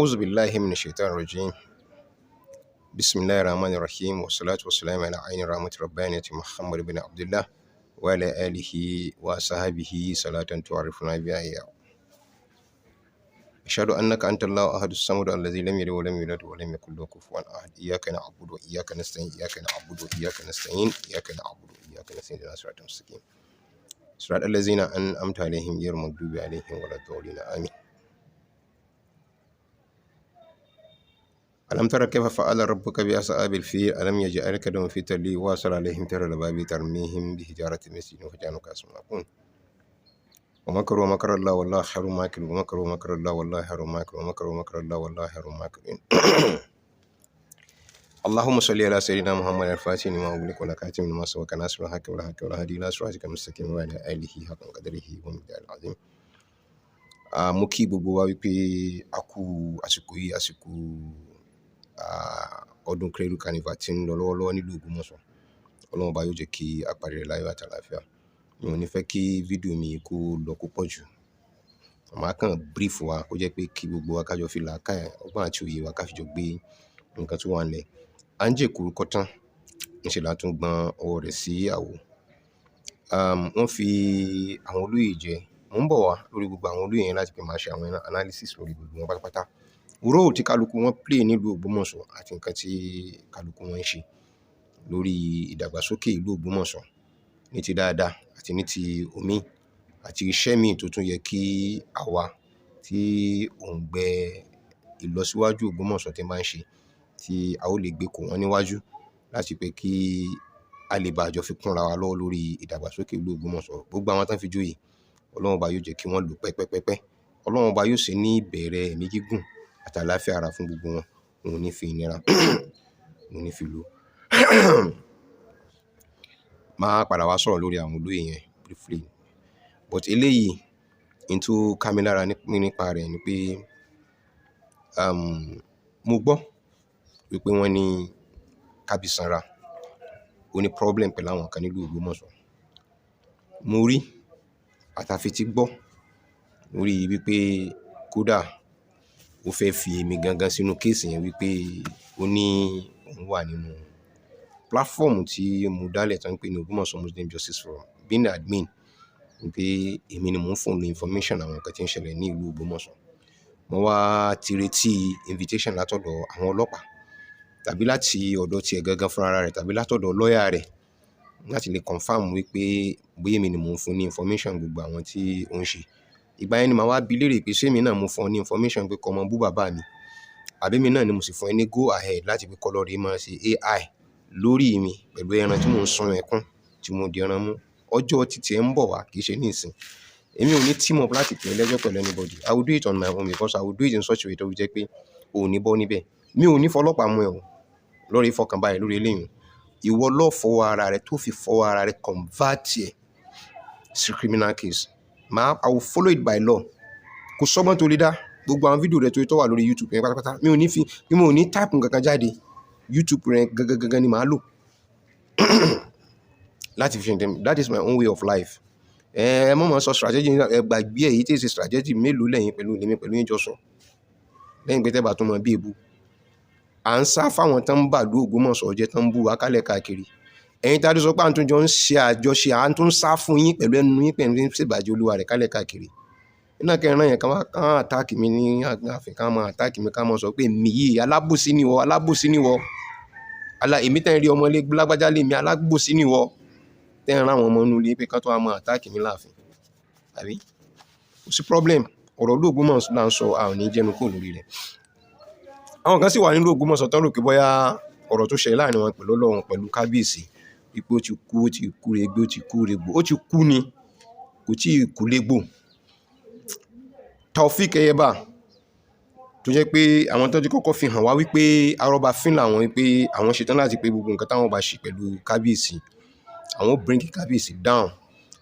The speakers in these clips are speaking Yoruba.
أعوذ بالله من الشيطان الرجيم. بسم الله الرحمن الرحيم، والصلاة والسلام على عين رحمة ربانية محمد بن عبد الله وعلى آله وصحبه صلاة تعرفنا بها إياه. أشهد أنك أنت الله أحد الصمد الذي لم يلد ولم يولد ولم يكن له كفوا أحد. إياك نعبد وإياك نستعين، إياك نعبد وإياك نستعين، إياك نعبد وإياك نستعين، اهدنا الصراط المستقيم، صراط الذين أنعمت عليهم غير المغضوب عليهم ولا الضالين، آمين. ألم تر كيف فعل ربك بأصحاب الفيل؟ ألم يجعل كيدهم في تضليل وأرسل عليهم طيرا أبابيل ترميهم بحجارة من سجيل فجعلهم كعصف مأكول. ومكروا مكر الله والله خير الماكرين، ومكروا مكر الله والله خير الماكرين، ومكروا مكر الله والله خير الماكرين. اللهم صل على سيدنا محمد الفاتح لما أغلق والخاتم لما سبق ناصر الحق والحق والهادي إلى صراطك المستقيم وعلى آله حق قدره ومقداره العظيم. Mo kí gbogbo wa wípé a kú àsìkò yìí, àsìkò ọdún Cradle Carnival tí ń lọ lọ́wọ́lọ́wọ́ nílùú Ògbómọ̀ṣọ́. Ọlọ́run Ọba yóò jẹ́ kí a parí rẹ̀ láyọ̀ àti àlàáfíà. Mi ò ní fẹ́ kí fídíò mi kó lọ púpọ̀ jù. Màá kàn brief wa kó jẹ́ pé kí gbogbo wa ká jọ fi làákàyè, ọgbọ́n àti òye wa ká fi jọ gbé nǹkan tó wà nílẹ̀. À ń jèkuru kọ́tán, ńṣe là tún gbọn ọwọ́ rẹ̀ sí àwo. Wọ́n fi àwọn olóyè jẹ. Mò ń bọ̀ wá lórí gbogbo àwọn olóyè yẹn láti pé màá ṣe àwọn analysis lórí gbogbo wọn pátápátá. Role tí kálukú wọn play nílùú Ògbómọ̀ṣọ́ àti nǹkan tí kálukú wọn ń ṣe lórí ìdàgbàsókè ìlú Ògbómọ̀ṣọ́ ní ti dáadáa àti ní ti òmíì àti iṣẹ́ míì tó tún yẹ kí àwa tí òǹgbẹ ìlọsíwájú Ògbómọ̀ṣọ́ tí máa ń ṣe, tí a ó lè gbé kò wọ́n níwájú láti pé kí a lè bá jọ fi kúnra wa lọ́wọ́ lórí ìdàgbàsókè ìlú Ògbómọ̀ṣọ́. Gbogbo àwọn tán fi joyè, Ọlọ́run Ọba yóò jẹ́ kí wọ́n lò pẹ́pẹ́pẹ́pẹ́. Ọlọ́run Ọba yóò ṣe ní ìbẹ̀rẹ̀ ẹ̀mí gígùn àti àlàáfíà ara fún gbogbo wọn. Wọn ò ní fi ìnira, wọn ò ní fi lò. Màá padà wá sọ̀rọ̀ lórí àwọn olóyè yẹn briefly. But eléyìí, n tó ká mi lára nípa rẹ̀ ni pé mo gbọ́ wípé wọ́n ní Kábísanra ó ní problem pẹ̀lú àwọn kan nílùú Ògbómọ̀ṣọ́. Mo rí àtàfetí gbọ́ lórí wípé kódà ó fẹ́ fi èmi gangan sínú case yẹn, wípé ó ní òun wà nínú platform tí mo dálẹ̀ tó ń pè ní Ògbómọ̀ṣọ́ Muslim Justice Forum, being admin, wípé èmi ni mò ń fún ní information àwọn nǹkan tí ń ṣẹlẹ̀ ní ìlú Ògbómọ̀ṣọ́. Mo wá ti retí invitation látọ̀dọ̀ àwọn ọlọ́pàá tàbí láti ọ̀dọ̀ tiẹ̀ gangan fúnra rẹ̀ tàbí látọ̀dọ̀ lawyer rẹ̀ láti lè confirm wípé bóyá èmi ni mò ń fún ní information gbogbo àwọn tí ó ń ṣe. Ìgbà yẹn ni màá wá bi léèrè pé ṣé èmi náà mo fún ọ ní information pé kó máa bú bàbá mi, àbí èmi náà ni mo sì fún ẹ ní go ahead láti pé kó lọ rí máa ṣe AI lórí mi pẹ̀lú ẹran tí mò ń sun ẹkún tí mo di ẹran mú. Ọjọ́ títí ẹ ń bọ̀ wá, kì í ṣe ní ìsìn. Èmi ò ní team up láti pè é lẹ́jọ́ pẹ̀lú anybody. I will do it on my own because I will do it in such a way tó fi jẹ́ pé o ò ní bọ́ níbẹ̀. Mi ò ní fọlọ́pàá mú ẹ o. Lórí ìfọkànbalẹ̀ lórí eléyìí. Ìwọ ló fọwọ́ ara rẹ tó fi fọwọ́ ara rẹ convert ẹ̀ sí criminal case. I will follow it by law. Kò sọ́gbọ́n tó lè dá. Gbogbo àwọn fídíò rẹ tó wà lórí YouTube yẹn pátápátá. Mi ò ní fi, mi ò ní type nǹkan kan jáde. YouTube rẹ gangan gangan ni màá lò láti fi ṣe ǹkan. That is my own way of life. Ẹ mọ̀ mọ̀ sọ strategy, ẹ gbàgbé èyí tí ì ṣe strategy mélòó lẹ́yìn pẹ̀lú èmi pẹ̀lú yín jọ sọ. Lẹ́yìn pé tẹ́ bá tún mọ bí èébú. À ń sá fáwọn tó ń bàlú Ògbómọ̀ṣọ́ jẹ́, tó ń bú wa kálẹ̀ káàkiri. Ẹ̀yin tí a tún sọ pé à ń tún jọ ń ṣe àjọṣe, à ń tún sá fún yín pẹ̀lú ẹnu yín pẹ̀lú ṣèbàjẹ́ olúwa rẹ̀ kálẹ̀ káàkiri. Iná kẹrin yẹn kan wá kán attack mi ní ààfin, ká máa attack mi, ká máa sọ pé èmi yìí alábòsí ni ìwọ, alábòsí ni ìwọ. Alá èmi tẹ́ ń rí ọmọ ilé lágbájá lé mi, alábòsí ni ìwọ. Tẹ́ ń rán àwọn ọmọ inú ilé pé ká tó wá máa attack mi láàfin. Àbí? Kò sí problem. Ọ̀rọ̀ ìlú Ògbómọ̀ṣọ́ là ń sọ, a ò ní jẹ́nu kúrò lórí rẹ̀. Àwọn kan sì wà nínú Ògbómọ̀ṣọ́ tán rò pé bóyá ọ̀rọ̀ tó ṣẹlẹ̀ láàrin wọn pẹ̀lú Ọlọ́run, pẹ̀lú kábíyèsí, wípé ó ti kú, ó ti kú regbé, ó ti kú regbò. Ó ti kú ni, kò tí ì kú légbò. Taofeek Ẹyẹbà tó jẹ́ pé àwọn tó ti kọ́kọ́ fi hàn wá wípé arọ́bafín làwọn, wípé àwọn ṣetán láti pé gbogbo nǹkan táwọn bá ṣe pẹ̀lú kábíyèsí, àwọn ó bring kábíyèsí down.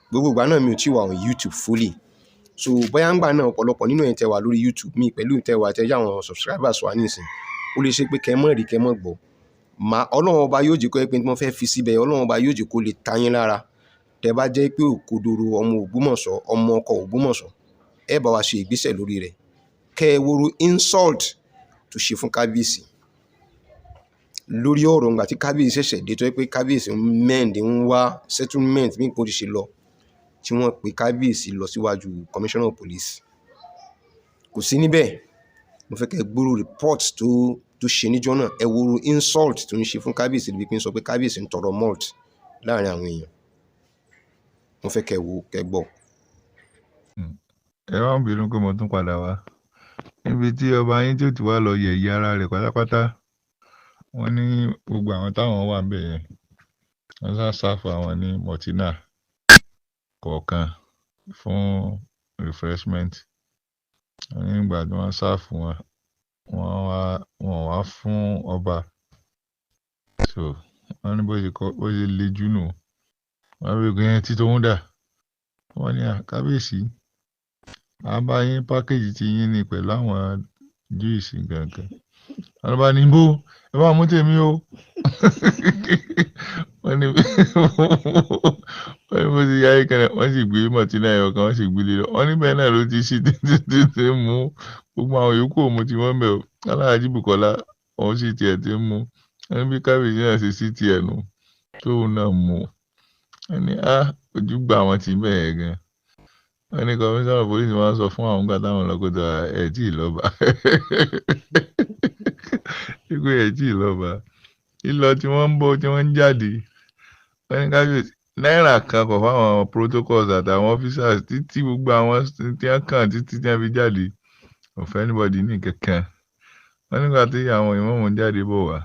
Gbogbo ìgbà náà mi ò tí wà on YouTube fully. So bóyá ńgbà náà ọ̀pọ̀lọpọ̀ nínú ẹ̀yin tẹ́ wà lórí YouTube mi pẹ̀lú tẹ́ wà tẹ́ jẹ́ àwọn subscribers wa nísìnyí, ó lè ṣe pé kẹ́ mọ̀ rí, kẹ́ mọ̀ gbọ́. Ọlọ́run Ọba yóò jẹ́ kó jẹ́ pé tí wọ́n fẹ́ fi síbẹ̀, Ọlọ́run Ọba yóò jẹ́ kó lè ta yín lára. Tẹ́ bá jẹ́ pé òkodoro ọmọ Ògbómọ̀ṣọ́, ọmọ ọkọ Ògbómọ̀ṣọ́, ẹ bá wa ṣe ìgbésẹ̀ lórí rẹ̀. Kẹ́ ẹ wo insult tó ṣe fún kábíyèsí lórí ọ̀rọ̀ ńgbà tí kábíyèsí ṣẹ̀ṣẹ̀ dé, tó jẹ́ pé kábíyèsí ń mend, ń wá settlement bí nǹkan ó ti ṣe lọ, tí wọ́n pe kábíyèsí lọ síwájú commissioner of police. Kò sí níbẹ̀. Mo fẹ́ kẹ́ ẹ gbọ́ report tó ṣe níjọ́ náà. Ẹ wo insult tó ń ṣe fún kábíyèsí níbi pé ń sọ pé kábíyèsí ń tọrọ malt láàrin àwọn èèyàn. Mo fẹ́ kẹ́ ẹ wo, kẹ́ ẹ gbọ́. Ẹ má bínú pé mo tún padà wá níbi tí ọba yín tí ó ti wá lọ yẹ̀yẹ́ ara rẹ̀ pátápátá. Wọ́n ní gbogbo àwọn táwọn wà níbẹ̀ yẹn, wọ́n sá serve àwọn ní Maltina kọ̀ọ̀kan fún refreshment. Wọ́n ní ìgbà tí wọ́n serve wọn, wọ́n wá fún ọba. So wọ́n ní bó ṣe kọ́, bó ṣe le jù nù. Wọ́n bí pé tí tòun dà. Wọ́n ní à kábíyèsí, a bá yín package tí yín ní pẹ̀lú àwọn juice nǹkan. Wọ́n bá ní bó ẹ bá mú tèmi o. Wọ́n ní bó ti yá yín kan, wọ́n sì gbé Maltina ẹyọ kan, wọ́n sì gbé lé lọ. Wọ́n ní bẹ́ẹ̀ náà ló ti ṣí títí tí ń mú. Gbogbo àwọn yòókù ò mu tí wọ́n bẹ̀ o. Alhaji Bukola, òun sì tiẹ̀ ti ń mú. Wọ́n ní bí kábíyèsí náà ṣe sí tiẹ̀ nù, tóun náà mú. Wọ́n ní á ojú gbà wọ́n ti bẹ́ẹ̀ gan. Wọ́n ní commissioner of police máa ń sọ fún àwọn nígbà táwọn lọ pé ẹ tí ì lọ́ba. Wípé ẹ tí ì lọ́ba. Lílọ tí wọ́n ń bọ̀, tí wọ́n ń jáde. Wọ́n ní kábíyèsí náírà kan kọ̀ fáwọn protocols àtàwọn officers títí gbogbo àwọn tí wọ́n kàn títí tí wọ́n fi jáde. Kò fẹ́ anybody ní kankan. Wọ́n nígbà tí àwọn ìmáàmù ń jáde bọ̀ wá,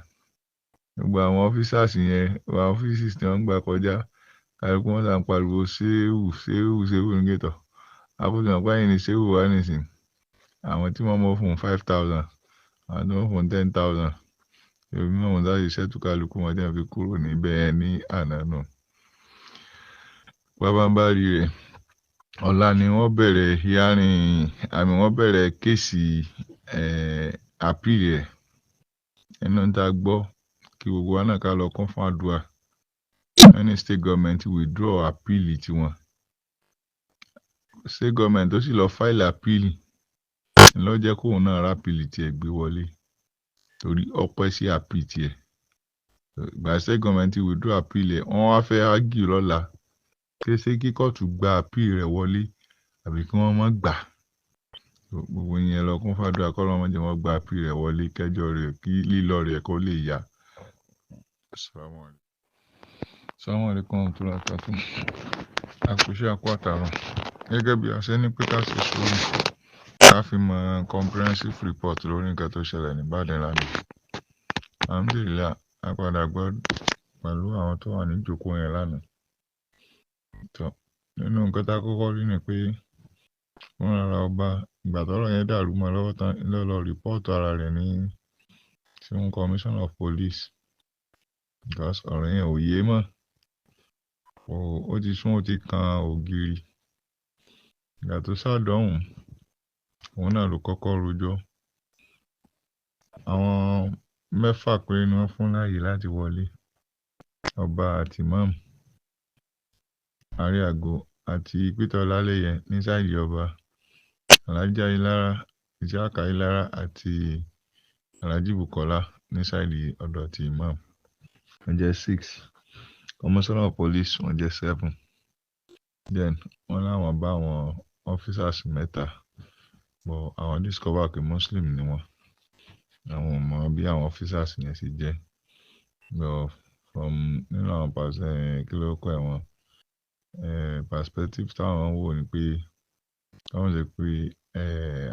gbogbo àwọn officers yẹn, àwọn offices tí wọ́n ń gbà kọjá, kálukú wọn sá ń pariwo "Ṣéwù, Ṣéwù, Ṣéwù" ní gate. Àbúrò mọ̀ pé ẹ̀yin ni Ṣéwù wá nísìnyí. Àwọn tí wọ́n mọ̀ fún 5,000, àwọn tí wọ́n fún 10,000. Èmi mọ̀ wọ́n sáré settle kálukú wọn tí wọ́n fi kúrò níbẹ̀ yẹn ní àná nù. Pabambarì rẹ̀, ọ̀la ni wọ́n bẹ̀rẹ̀ hearing, àmì wọ́n bẹ̀rẹ̀ case appeal rẹ̀. Nínú tí a gbọ́ kí gbogbo wa náà ká lọ kún fún àdúrà. Wọ́n ní state government withdraw appeal tiwọn. State government tó sì lọ file appeal ló jẹ́ kóun náà rá appeal tiẹ̀ gbé wọlé torí ọpẹ́ sí appeal tiẹ̀. Ìgbà state government withdraw appeal ẹ̀, wọ́n wá fẹ́ argue lọ́la pé ṣé kí kóòtù gba appeal rẹ̀ wọlé àbí kí wọ́n má gbà. Gbogbo ìyẹn lọ kún fún àdúrà kí Ọlọ́run má jẹ́ wọ́n gba appeal rẹ̀ wọlé kẹjọ rẹ̀ kí lílọ rẹ̀ kó lè yá. Assalamu alaikum warahmatullahi wabarakatuh. A kú iṣẹ́, a kú àtàárọ̀. Gẹ́gẹ́ bí a ṣe ní pé ká ṣe sùúrù, ká fi mọ comprehensive report lórí nǹkan tó ṣẹlẹ̀ ní Ìbàdàn lánàá. Alhamdulillah, a padà gbọ́ pẹ̀lú àwọn tó wà ní ìjókòó yẹn lánàá. Tọ́, nínú nǹkan tá kọ́kọ́ rí ni pé fúnra ra ọba, ìgbà tọ́rọ̀ yẹn dàrú mọ́ lọ́wọ́ tán ló lọ report ara rẹ̀ ní sí commissioner of police because ọ̀rọ̀ yẹn ò yé mọ́. Ó ti sún, ó ti kan ògiri. Ìgbà tó sá dọ̀hún, òun náà ló kọ́kọ́ rojọ́. Àwọn mẹ́fà péré ni wọ́n fún láàyè láti wọlé. Ọba àti imam, Àríàgò àti Peter Ọlálẹ́yẹ ní side ọba, Alhaji Ayilara, Isiaq Ayilara àti Alhaji Bukola ní side ọ̀dọ̀ ti imam. Wọ́n jẹ́ six. Commissioner of police wọ́n jẹ́ seven. Then wọ́n láwọn bá àwọn officers mẹ́ta, but àwọn discover pé Muslim ni wọ́n. Àwọn ò mọ bí àwọn officers yẹn ṣe jẹ́. But from nínú àwọn kí ló kọ ẹ̀ wọ́n, perspective táwọn wò ni pé káwọn ṣe pé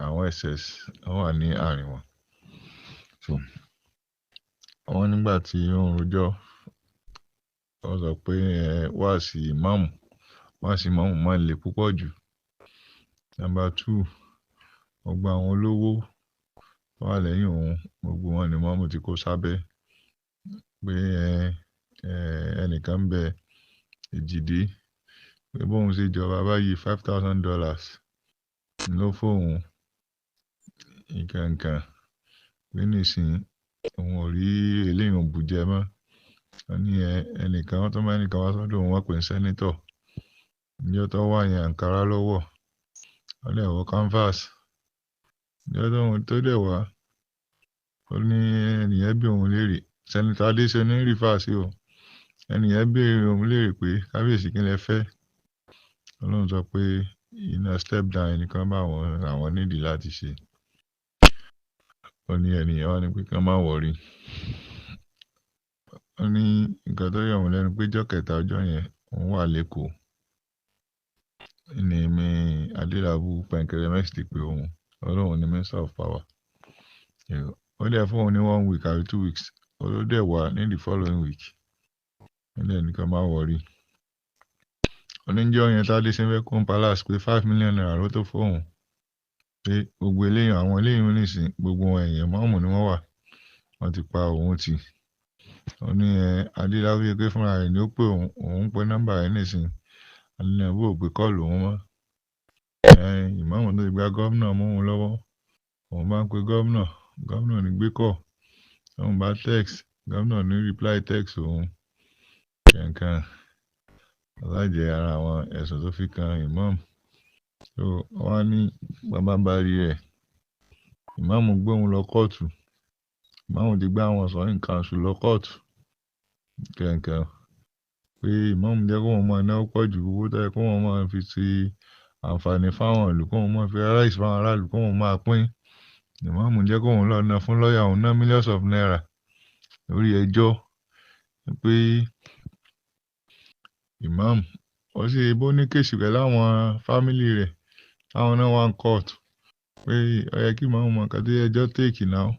àwọn SS wọ́n wà ní àárín wọn. So wọ́n nígbà tí ó ń rojọ́, wọ́n sọ pé wáàsí ìmáàmù máa ń le púpọ̀ jù. Number two, gbogbo àwọn olówó tó wà lẹ́yìn òun, gbogbo wọn ni ìmáàmù ti kó sábẹ́. Pé ẹnìkan ń bẹ, Èjìdé, pé bóun ṣe jọba báyìí $5,000 ló fóun nǹkan pé nísìnyí òun ò rí eléyìí bù jẹ mọ́. Wọ́n ní ẹnìkan, wọ́n tún bá ẹnìkan wá sọ́dọ̀ òun, wọ́n pè ní senator. Níjọ́ tó wá yẹn, àǹkárá ló wọ̀. Ó dẹ̀ wọ canvas. Níjọ́ tóun tó dẹ̀ wá, Ó ní ẹnìyẹn bí òun léèrè, Senator Adéṣe ní refer sí o. Ẹnìyẹn béèrè òun léèrè pé kábíyèsí, kí lẹ fẹ́? Ọlọ́run sọ pé iná step down ẹnìkan bá àwọn àwọn nídìí láti ṣe. Ó ní ẹnìyẹn wá ní pé kí wọ́n má worry. Ó ní nǹkan tó yà wọ́n lẹ́nu pé ọjọ́ kẹta ọjọ́ yẹn, òun wà l'Ékòó ní mi Adélabú Pẹ̀nkẹ́lẹ́mẹ́sì ti pé òun, Ọlọ́run ní Minister of Power. Ó dẹ̀ fún òun ní one week àbí 2 weeks. Ó ló dẹ̀ wà ní the following week. Ó dẹ̀ ní kí wọ́n má worry. Oníjọ́ yẹn tá Adéṣe fẹ́ kó palace pé ₦5 million ló tó fóun, pé gbogbo eléyìí, àwọn eléyìí nísìn, gbogbo wọn èèyàn mọ́ọ̀mù ni wọ́n wà, wọ́n ti pa òun tì. Ó ní ẹ Adélabú yẹ pé fúnra rẹ̀ ni ó pè òun, òun pe nọ́mbà rẹ̀ nísìn, Adélabú ò gbé call òun mọ́. Ẹ ìmáàmù tó ti gba gómìnà mọ́ òun lọ́wọ́, òun bá ń pe gómìnà, gómìnà ní gbé call. Òun bá text gómìnà, ní reply text òun kankan. Alájẹ ara àwọn ẹ̀sùn tó fi kan ìmáàmù. So wọ́n á ní bàbá-bari rẹ̀, ìmáàmù gbé òun lọ kóòtù, ìmáàmù ti gbé àwọn sọ̀rọ̀ council lọ kóòtù kankan, pé ìmáàmù jẹ́ kó wọn máa náwó pọ̀ ju owó tó yẹ kó wọn máa fi ṣe àǹfààní fáwọn ìlú, kó wọn máa fi rice fáwọn aráàlú, kó wọn máa pín. Ìmáàmù jẹ́ kó wọn lọ ná fún lọ́ọ̀yà, òun ná millions of naira lórí ẹjọ́, pé ìmáàmù ó sì bó ní case pẹ̀lú àwọn family rẹ̀ táwọn náà wà ní court, pé ó yẹ kí ìmáàmù mọ nǹkan tí ẹjọ́ take now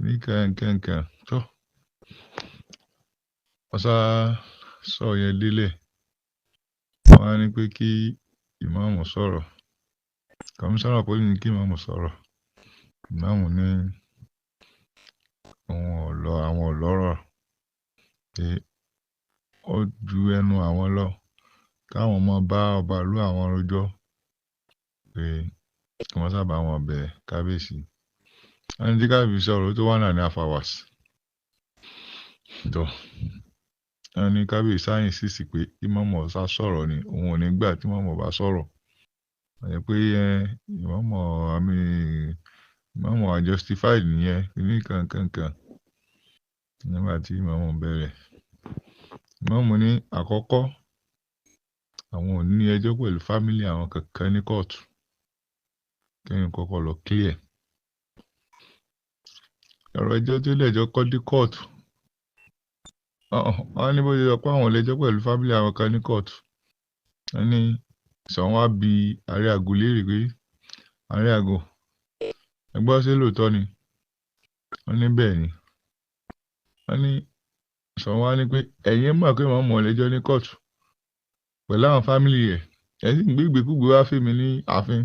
ní kankankan tó. Wọ́n sá sọ yẹn délẹ̀. Wọ́n á ní pé kí ìmáàmù sọ̀rọ̀. Kọmíṣánná poli ní kí ìmáàmù sọ̀rọ̀. Ìmáàmù ní òun ò lọ, àwọn ò lọ́rọ̀, pé ó ju ẹnu àwọn lọ káwọn máa bá ọba ìlú àwọn rojọ́, pé kí wọ́n sábà wọn bẹ kábíyèsí. Wọ́n ní tí kábíyèsí sọ̀rọ̀, ó tó 1.5 hours tó. Wọ́n ní kábíyèsí sáyìn sísì pé kí mọ́mọ́ ọ̀sá sọ̀rọ̀ ni, òun ò ní gbà tí mọ́mọ́ bá sọ̀rọ̀. Wọ́n yẹ pé ìmọ̀ọ́mọ̀ àmì ìmọ̀ọ́mọ̀ are justified nìyẹn ní kankankan. Nígbà tí ìmọ̀ọ́mọ̀ bẹ̀rẹ̀, ìmọ̀ọ́mù ní àkọ́kọ́, àwọn ò ní ẹjọ́ pẹ̀lú family àwọn kankan ní kóòtù, kẹ́yìn kọ́kọ́ lọ clear ọ̀rọ̀ ẹjọ́ tó lẹ́jọ́ kọ́ dé kóòtù. Wọ́n ní bó ṣe sọ pé àwọn ò lẹ́jọ́ pẹ̀lú family àwọn kan ní kóòtù, wọ́n ní sọ̀wọ́n wá bi ààrẹ àgọ́ léèrè pé, "Ààrẹ àgọ́, ẹ gbọ́, ṣé lóòótọ́ ni?" Wọ́n ní bẹ́ẹ̀ ni. Wọ́n ní sọ̀wọ́n wá ní pé ẹ̀yin mọ̀ pé wọ́n mọ̀ lẹ́jọ́ ní kóòtù pẹ̀lú àwọn family rẹ̀, ẹ̀ sì ń gbé ìgbékúgbé wá fèmí ní ààfin.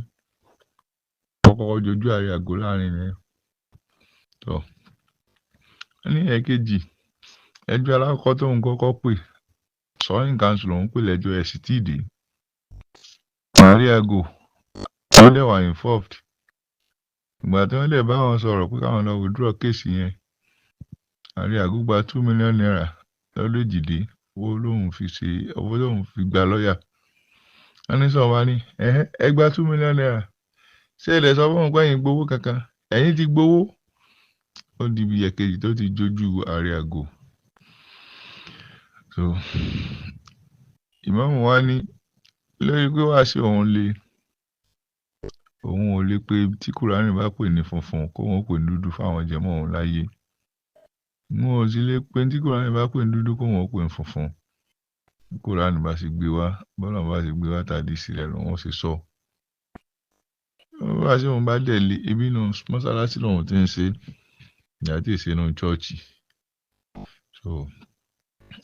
Kọ́kọ́ jojú ààrẹ àgọ́ láàrin yẹn tó. Wọ́n ní ẹ̀ẹ̀kejì, ẹjọ́ alákọ̀ọ́kọ́ tóun kọ́kọ́ pè, sọ́yìn council lòun pè lẹ́jọ́, ẹ̀ sì tíì dé. Ààrẹ àgọ́ wọ́n dẹ̀ wà involved. Ìgbà tí wọ́n dẹ̀ bá wọn sọ̀rọ̀ pé káwọn lọ withdraw case yẹn, ààrẹ àgọ́ gba ₦2 million lọ́dọ̀ Èjìdé, owó lòun fi ṣe, owó lòun fi gba lọ́ọ̀yà. Wọ́n ní sọ̀rọ̀ wá ní ẹ gba ₦2 million, ṣé ẹ lè sọ fún wọn pé ẹ̀yin gbowó kankan? Ẹ̀yin ti gbowó. Ó di ibi ẹ̀kejì tó ti jójú ààrẹ àgọ́. So ìmáàmù wa ní lórí pé wàá sí òun le, òun ò lè pé tí Kùránì bá pè ní funfun kóun ó pè ní dúdú fáwọn jẹmọ́ òun láyé. Òun ò sì lè pé tí Kùránì bá pè ní dúdú kóun ó pè ní funfun. Bí Kùránì bá sì gbé wá, bọ́lá bá sì gbé wá tàbí sílẹ̀ lòun ó sì sọ. Wá sí òun bá dẹ̀ lé ibi inú mọ́sálásí lòun ti ń ṣe, ìyá tí ì ṣe inú chọ́ọ̀chì. So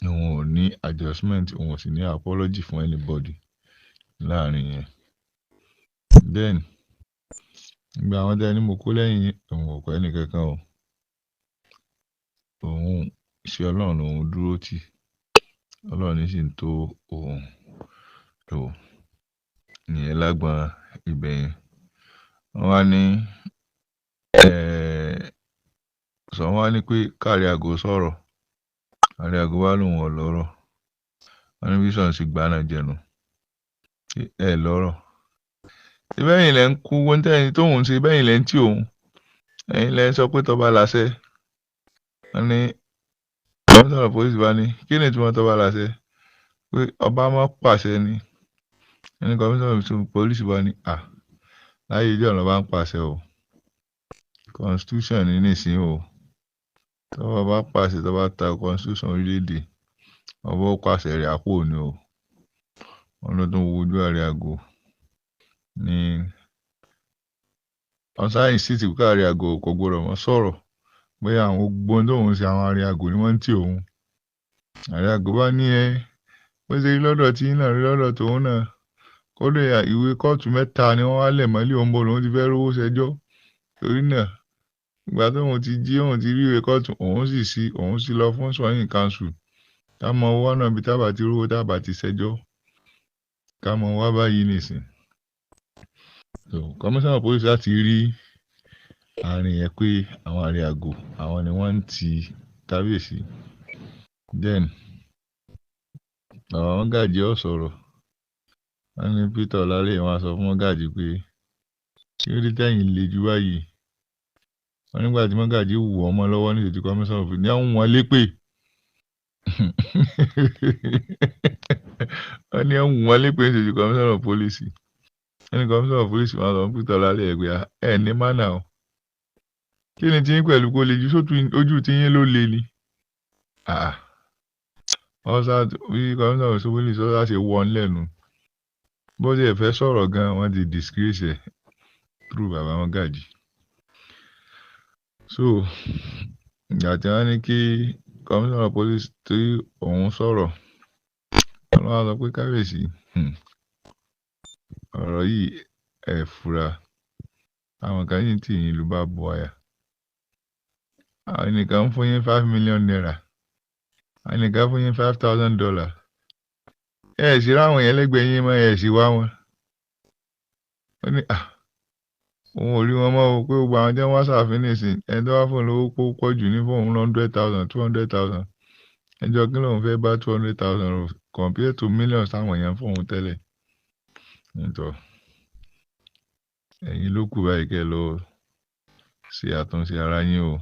òun ò ní adjustment, òun ò sì ní apology fún anybody láàrin yẹn. Then ìgbà àwọn tẹ́ ní mo kó lẹ́yìn, òun ò kọ́ ẹnì kankan o. Òun ṣe Ọlọ́run lòun dúró tì. Ọlọ́run ní sì ń tó òun. So ìyẹn lágbọn ibẹ̀ yẹn. Wọ́n wá ní sọ wọ́n wá ní pé káàrí àgọ́ sọ̀rọ̀. Ààrẹ àgọ́ wá lòun ò lọ́rọ̀. Wọ́n ní bí Sọ̀n sì gbá náà jẹnu. Ẹ lọ́rọ̀. Ṣé bẹ́yìn lẹ ń kú owó tẹ́yìn tóun ṣe, bẹ́yìn lẹ ń tì òun. Ẹ̀yin lẹ sọ pé tọba làṣẹ. Wọ́n ní commissioner of police bá ní kí ni ìtumọ̀ tọba làṣẹ, pé ọba máa pàṣẹ ni. Ẹni commissioner of police bá ní à láyé ìjọ ọ̀nà bá ń pàṣẹ o, constitution ní nísìnyí o, tọ́ba bá pàṣẹ, tọ́ba ta constitution orílẹ̀-èdè, ọba ó pàṣẹ rẹ̀ àpò ni o. Wọ́n ló tún wojú ààrẹ àgọ́ ní ọ̀sán ìsìtì pé ààrẹ àgọ́ kò gbọdọ̀ mọ́ sọ̀rọ̀ bóyá àwọn gbóhùn tóun ṣe, àwọn ààrẹ àgọ́ ni wọ́n ń tì òun. Ààrẹ àgọ́ bá ní ẹ bó ṣe rí lọ́dọ̀ tí náà rí lọ́dọ̀ tòun náà, kódà ìwé kóòtù mẹ́ta ni wọ́n wá lẹ̀ mọ́lé òun, bó lòun ti fẹ́ rówó ṣẹjọ́, torí náà ìgbà tóun ti jí òun ti rí ìwé kóòtù, òun sì sí òun sì lọ fún sọyìn council, ká mọ owó náà bí tábà ti rówó tábà ti ṣẹjọ́, ká mọ wá báyìí nìsín. So commissioner of police láti rí àárín yẹn pé àwọn àrẹ àgọ́ àwọn ni wọ́n ń ti kábíyèsí. Then bàbá Mọ́gàjí ò sọ̀rọ̀. Wọ́n ní Peter Ọlálẹ́yẹ wọ́n á sọ fún Mọ́gàjí pé kí ló dé tẹ̀yìn le jù báyìí. Wọ́n nígbà tí Mọ́gàjí wù ọmọ lọ́wọ́ ní ìṣètò commissioner of police ní àwọn wọn lépè. Wọ́n ní àwọn wọn lépè ní ìṣètò commissioner of police. Wọ́n ní commissioner of police wọ́n sọ fún Peter Ọlálẹ́yẹ pé ẹ ní mánà o, kí ni tí yín pẹ̀lú kó le jù, sótú ojú tí yín ló le ni. Wọ́n sá bí commissioner of police sọ́sá ṣe wọ́n lẹ́nu, bó ṣe fẹ́ sọ̀rọ̀ gan wọ́n ti disgrace ẹ̀ through bàbá Mọ́gàjí. So ìgbà tí wọ́n ní kí commissioner of police tí òun sọ̀rọ̀, wọ́n wá sọ pé kábíyèsí, ọ̀rọ̀ yìí ẹ̀ fura, àwọn kan yìí tì yín lù bá bu àyà, àwọn ẹnìkan ń fún yín ₦5 million, àwọn ẹnìkan fún yín $5,000, ẹ sì ráwọn yẹn lẹ́gbẹ̀ẹ́ yín mọ́, ẹ sì wá wọn. Ó ní òun ò rí wọn mọ́ o, pé gbogbo àwọn tí wọ́n wá sàfin nìsín, ẹni tó wá fún un lówó pọ̀ jù ní fóun 100,000, 200,000, ẹjọ́ kí lòun fẹ́ bá 200,000 compare to millions táwọn èèyàn fóun tẹ́lẹ̀. Nítorí ẹ̀yin ló kù báyìí kẹ́ ẹ lọ ṣe àtúnṣe ara yín o.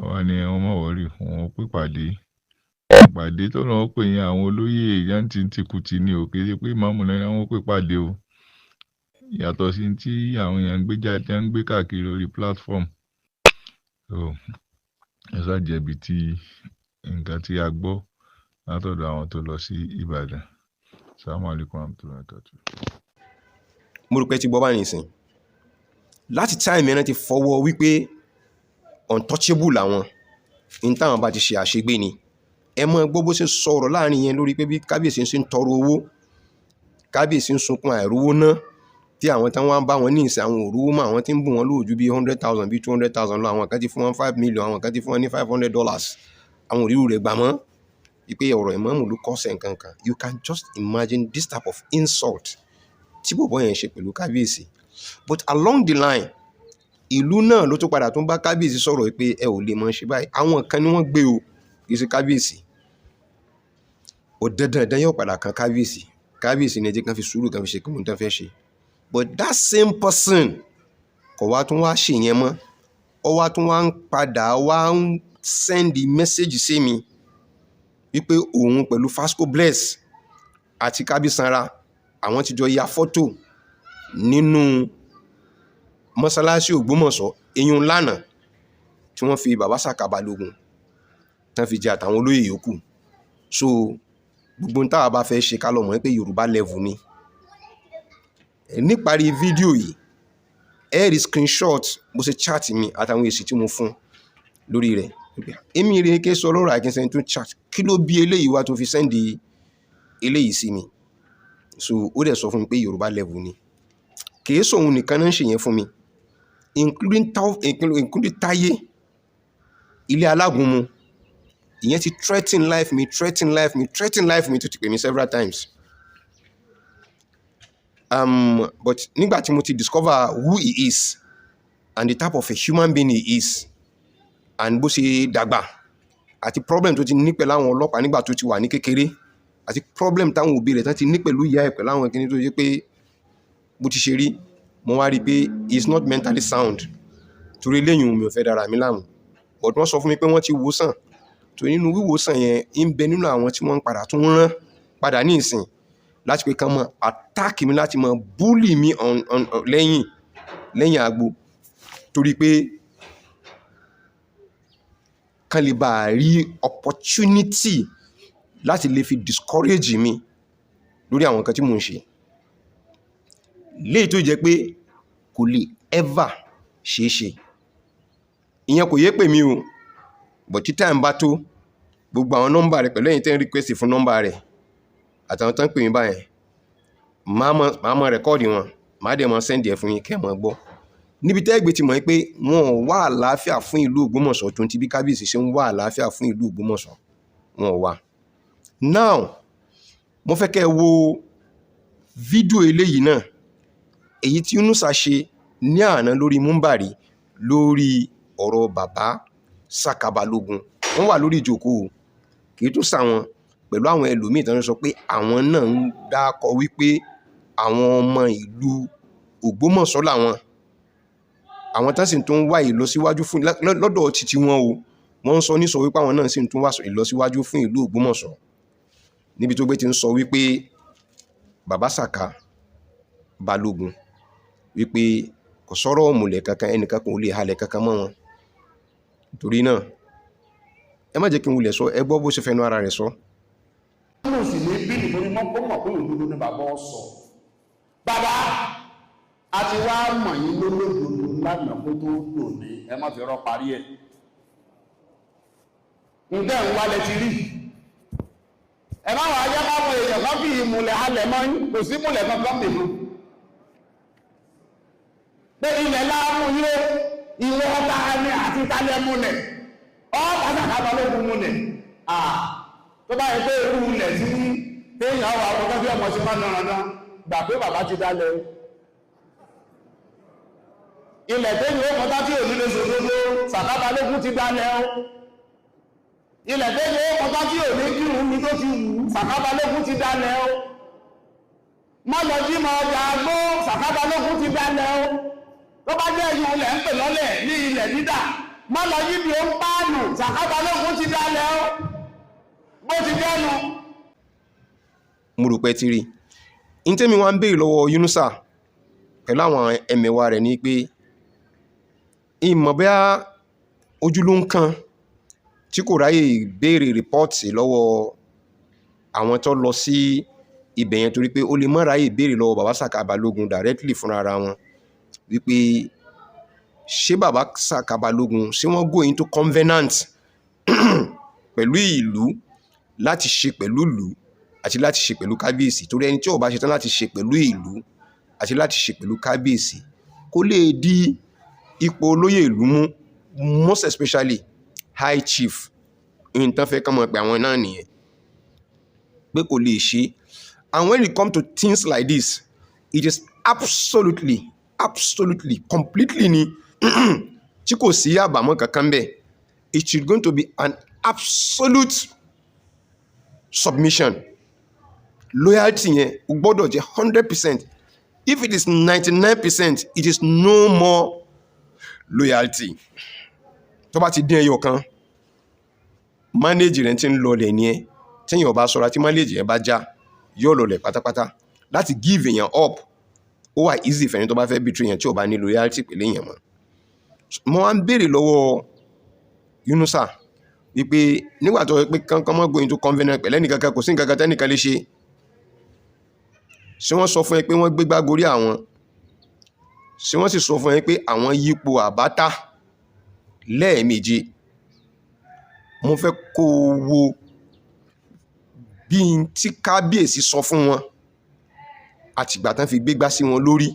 Wọ́n ní wọ́n mọ̀ wọ́rì, wọ́n ó pè pàdé. Ìpàdé tó lọ́wọ́ pè yín àwọn olóyè yẹn ti kùtì ní o, kì í ṣe pé ìmáàmù náà wọ́n pè pàdé o. Yàtọ̀ sí tí àwọn èèyàn ń gbé jáde, ń gbé káàkiri lórí platform. So ẹ ṣá jẹ̀bi tí nǹkan tí a gbọ́ látọ̀dọ̀ àwọn tó lọ sí Ìbàdàn. Assalamu alaikum warahmatullahi wabarakatuh. Mo rò pé ti gbọ́ báyìí nìsín láti time yẹn náà ti fọwọ́ wípé untouchable làwọn ní táwọn bá ti ṣe àṣegbé ni. Ẹ mọ gbọ́ bó ṣe sọ̀rọ̀ láàrin yẹn lórí pé bí kábíyèsí ń ṣe ń tọrọ owó, kábíyèsí ń sunkún àìrówó ná, tí àwọn tí wọ́n bá wọn ní ìsìn àwọn òrówó mọ́, àwọn tí ń bù wọ́n lóòjú bíi 100,000, bíi 200,000 lọ, àwọn kan ti fún wọn 5 million, àwọn kan ti fún wọn ní $500, àwọn òrírù rẹ̀ gbà mọ́, wípé ọ̀rọ̀ ìmáàmù ló kọ́sẹ̀ nǹkan kan. You can just imagine this type of insult tí bọ̀bọ́ yẹn ṣe pẹ̀lú kábíyèsí. But along the line, ìlú náà ló tún padà tún bá kábíyèsí sọ̀rọ̀ pé ẹ ò lè mọ̀ ṣe báyìí. Àwọn kan ni wọ́n gbé o, kì í ṣe kábíyèsí ò dandan dandan yóò padà kan kábíyèsí. Kábíyèsí ni ẹ jẹ́ kán fi sùúrù kan fi ṣe kí wọ́n tán fẹ́ ṣe. But that same person kò wá tún wá ṣe yẹn mọ́, ó wá tún wá ń padà wá ń send message sí mi wípé òun pẹ̀lú Fasco Bless àti Kábísanra, àwọn ti jọ ya fọ́tò nínú mọ́sálásí Ògbómọ̀ṣọ́, eyín lánàá tí wọ́n fi bàbá Sàká Balógun tán fi jẹ àtàwọn olóyè yòókù. So gbogbo ohun táwa bá fẹ́ ṣe, ká lọ mọ̀ pé Yorùbá level ni. Níparí fídíò yìí, ẹ rí screenshot bó ṣe chat mi àtàwọn èsì tí mo fún lórí rẹ̀. Èmi rè ké sọ lọ́rọ̀ àìkínsẹ́ni tó chat, kí ló bí eléyìí wá tó fi send eléyìí sí mi? So ó dẹ̀ sọ fún mi pé Yorùbá level ni. Kìí sòun nìkan náà ń ṣe yẹn fún mi, including Táyé ilé alágúnmu. Ìyẹn ti threaten life mi, threaten life mi, threaten life mi, tó ti pè mí several times. But nígbà tí mo ti discover who he is and the type of a human being he is and bó ṣe dàgbà àti problem tó ti ní pẹ̀lú àwọn ọlọ́pàá nígbà tó ti wà ní kékeré àti problem táwọn òbí rẹ̀ tán ti ní pẹ̀lú ìyá ẹ̀ pẹ̀lú àwọn kíní tó ṣe pé bó ti ṣe rí, Mo wá rí i pé he is not mentally sound, torí eléyìí mi ò fẹ́ dára mi láàmú. But wọ́n sọ fún mi pé wọ́n ti wò sàn, torí nínú wíwòsàn yẹn ń bẹ nínú àwọn tí wọ́n ń padà tún rán padà ní ìsìn láti pé kán máa attack mi, láti máa bully mi on lẹ́yìn lẹ́yìn agbo, torí pé kán lè bá rí opportunity láti lè fi discourage mi lórí àwọn nǹkan tí mò ń ṣe, léyìí tó jẹ́ pé kò lè ever ṣeé ṣe. Ìyẹn kò yé pè mí o, but tí time bá tó, gbogbo àwọn nọ́mbà rẹ̀ pẹ̀lú ẹ̀yin tẹ́ ń request fún nọ́mbà rẹ̀ àtàwọn tó ń pè mí báyẹn, màá mọ record wọn, màá dẹ̀ mọ send ẹ̀ fún yín kẹ́ ẹ̀ mọ̀ gbọ́ níbi tẹ́ gbé ti mọ̀ pé wọn ò wá àlàáfíà fún ìlú Ògbómọ̀ṣọ́ tó ń ti bí kábíyèsí ṣe ń wá àlàáfíà fún ìlú Ògbómọ̀ṣọ́, wọn ò wá. Now, mo fẹ́ kẹ́ ẹ wo fídíò eléyìí náà, èyí tí Yunusa ṣe ní àná lórí múmbàrí lórí ọ̀rọ̀ bàbá Saka Balógun. Wọ́n wà lórí ìjókòó, kì í tún sàwọn pẹ̀lú àwọn ẹlòmíì tí wọ́n sọ pé àwọn náà ń dákọ wípé àwọn ọmọ ìlú Ògbómọ̀ṣọ́ làwọn, àwọn tán sì tún ń wá ìlọsíwájú fún lọ́dọ̀ títí wọn o. Wọ́n ń sọ ní sọ wípé àwọn náà sì tún wá ìlọsíwájú fún ìlú Ògbómọ̀ṣọ́, níbi tó gbé ti ń sọ wípé bàbá Saka Balógun, wípé kò sọ̀rọ̀ ọ̀mùlẹ̀ kankan, ẹnìkan kò lè halẹ̀ kankan mọ́ wọn. Torí náà, ẹ má jẹ́ kí n wulẹ̀ sọ, ẹ gbọ́ bó ṣe fẹnu ara rẹ̀ sọ. Mo sì ní bí nítorí mọ́ kó mọ̀ pé òdodo ni bàbá ọ sọ. Bàbá, a ti wá mọ̀ yín lólódodo lánàá kó tó dòní, ẹ má fi rọ́ parí ẹ̀. Ǹjẹ́ ń wálẹ̀ ti rí? Ẹ má wàá jẹ́ káwọn èèyàn kan fi ìmùlẹ̀ halẹ̀ mọ́ yín, kò sí ìmùlẹ̀ kankan mìíràn. Pé ilẹ̀ láàmú yín ó, ìwọ ọba ni àti ìtàlẹ̀ múlẹ̀, ọ́ pàtàkì Balógun múlẹ̀. Tó bá yẹ pé irú ilẹ̀ tí téèyàn wà ọkọ̀ bí ọmọ ṣe máa nọ̀rọ̀ náà gbà pé bàbá ti dálẹ̀ o. Ilẹ̀ téèyàn ó kọjá tí òní lè sòdodo, Sàká Balógun ti dálẹ̀ o. Ilẹ̀ téèyàn ó kọjá tí òní kírun mi tó ti wù, Sàká Balógun ti dálẹ̀ o. Má lọ jí mọ ọjà agbó, Sàká Balógun ti dálẹ̀ o. Tó bá jẹ́ ìyún ilẹ̀ ń pè lọ́lẹ̀ ní ilẹ̀ dídà, má lọ yí bí ó ń páànù, Sàká Balógun ti dálẹ̀ o. Bó ti jẹ́nu. Mo rò pé ti rí i ní tẹ́mi wá ń béèrè lọ́wọ́ Yunusa pẹ̀lú àwọn ẹ̀mẹ̀wà rẹ̀ ni pé ìmọ̀ bóyá ojú ló ń kan tí kò ráyè béèrè report lọ́wọ́ àwọn tó lọ sí ibẹ̀ yẹn, torí pé ó lè má ráyè béèrè lọ́wọ́ bàbá Saka Balógun directly fúnra ara wọn wípé ṣé bàbá Saka Balógun, ṣé wọ́n go into covenant pẹ̀lú ìlú láti ṣe pẹ̀lú ìlú àti láti ṣe pẹ̀lú kábíyèsí? Torí ẹni tí ò bá ṣetán láti ṣe pẹ̀lú ìlú àti láti ṣe pẹ̀lú kábíyèsí kó lè di ipò olóyè ìlú mú, most especially high chief, nǹkan fẹ́ kán mọ̀ pé àwọn náà nìyẹn pé kò lè ṣe. And when it come to things like this, it is absolutely, absolutely, completely ni tí kò sí àbàmọ́ kankan bẹ́ẹ̀. It is going to be an absolute submission. Loyalty yẹn o gbọ́dọ̀ jẹ́ 100%. If it is 99%, it is no more loyalty. Tó bá ti dín ẹyọ kan, manage rẹ̀ ti ń lọlẹ̀ ní ẹ. Téèyàn bá ṣọ́ra, tí manage yẹn bá já, yóò lọlẹ̀ pátápátá. Láti give èèyàn up, ó wà easy fẹ́ni tó bá fẹ́ betray yẹn tí ò bá ní loyalty pẹ̀lú èèyàn mọ́. Mo wá ń béèrè lọ́wọ́ Yunusa wípé nígbà tó pé kankan mọ́ go into covenant pẹ̀lú ẹnìkankan, kò sí nǹkan kan tẹ́nìkan lè ṣe. Ṣé wọ́n sọ fún ẹ pé wọ́n gbégbá gorí àwọn? Ṣé wọ́n sì sọ fún ẹ pé àwọn yípo àbátà lẹ́ẹ̀méje? Mo fẹ́ kó o wo bí n tí kábíyèsí sọ fún wọn àtìgbà tán fi gbégbá sí wọn lórí,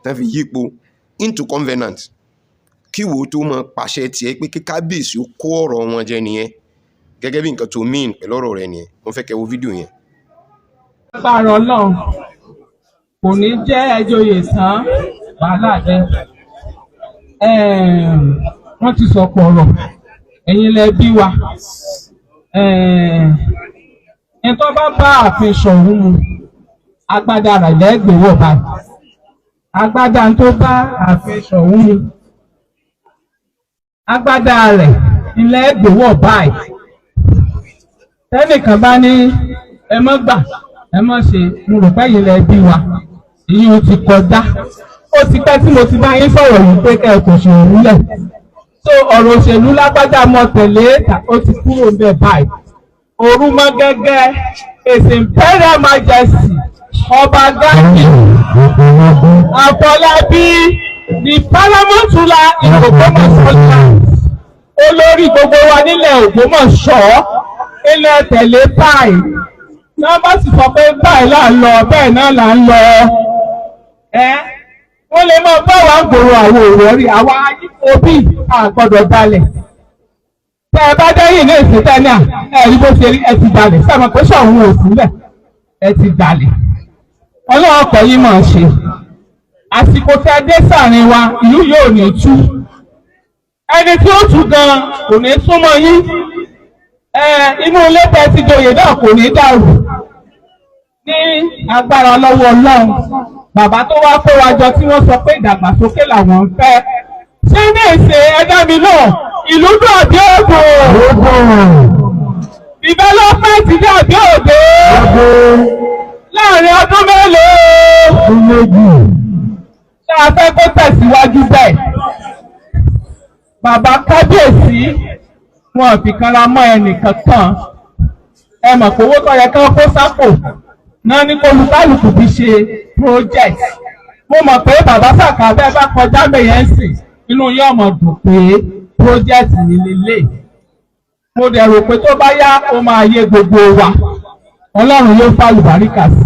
tán fi yípo into covenant, kí wo tó mọ pàṣẹ tiẹ̀ pé kí kábíyèsí ó kó ọ̀rọ̀ wọn jẹ nìyẹn, gẹ́gẹ́ bí nǹkan tó mean pẹ̀lú ọ̀rọ̀ rẹ̀ nìyẹn. Mo fẹ́ kẹ́ wo fídíò yẹn. Agbára Ọlọ́run, kò ní jẹ́ ẹjọ́yè tán wàhálà dé. Wọ́n ti sọ̀pọ̀ ọ̀rọ̀, ẹ̀yin lẹ bí wa. Ẹni tó bá bá ààfin Ṣọ̀ún mu, agbádá rẹ̀ lẹ́gbẹ̀ẹ́ wọ̀ báyìí. Agbádá tó bá ààfin Ṣọ̀ún mu, agbádá rẹ̀ ilẹ̀ gbòwọ̀ báyìí. Tẹ́nìkan bá ní ẹ mọ́ gbà, ẹ mọ́ ṣe, mo rò pé yìí lẹ bí wa, èyí ó ti kọjá. Ó ti pẹ́ tí mo ti bá yín sọ̀rọ̀ yìí pé kẹ́ ẹ kò ṣòro lẹ̀. So ọ̀rọ̀ òṣèlú lágbájá mọ́ tẹ̀lé, ó ti kúrò ń bẹ̀ báyìí. Orúmọgẹ́gẹ́, His Imperial Majesty Ọba Gandhi Àfọlábí, the paramount ruler in Ògbómọ̀ṣọ́ land, olórí gbogbo wa nílẹ̀ Ògbómọ̀ṣọ́, ilẹ̀ tẹ̀lé báyìí. Tí wọ́n bá sì sọ pé báyìí là ń lọ, bẹ́ẹ̀ náà là ń lọ. Ẹ́ wọ́n lè máa bá wa ń gbòòrò àwọn òwòrí, àwa òbí àgbọ̀dọ̀ dalẹ̀. Tẹ́ ẹ bá dẹ́yìn ní ìsìn tẹ́ ní à ẹ rí bó ṣe rí, ẹ ti dalẹ̀. Sẹ́mi pé Ṣọ̀ún ò sílẹ̀, ẹ ti dalẹ̀. Ọlọ́run ọkọ̀ yìí máa ṣe. Àsìkò tẹ́ dé sàárín wa, ìlú yóò ní tú. Ẹni tí ó tú gan kò ní súnmọ́ yín. Inú ilé tẹ́ ti joyè náà kò ní dàrú. Ní agbára lọ́wọ́ Ọlọ́run, bàbá tó wá kó wa jọ tí wọ́n sọ pé ìdàgbàsókè làwọn ń fẹ́. Ṣé ní ìsìn ẹ̀dá mi náà, ìlú dùn àbí ògùn? Development dé àbí òde? Láàrin ọdún mélòó? Ṣé a fẹ́ kó tẹ̀síwájú bẹ́ẹ̀? Bàbá kábíyèsí wọn ò fi kanra mọ́ ẹnì kankan. Ẹ mọ̀ pé owó tó yẹ kí wọ́n kó sápò náà ní kólúkálùkù fi ṣe project. Mo mọ̀ pé bàbá Sàká bẹ́ẹ̀ bá kọjá bẹ̀yẹn sìn, inú yóò mọ̀ dùn pé project ní lélẹ̀. Mo dẹ̀ rò pé tó bá yá, ó máa yé gbogbo wa. Ọlọ́run yóò fàlùbáríkà sí.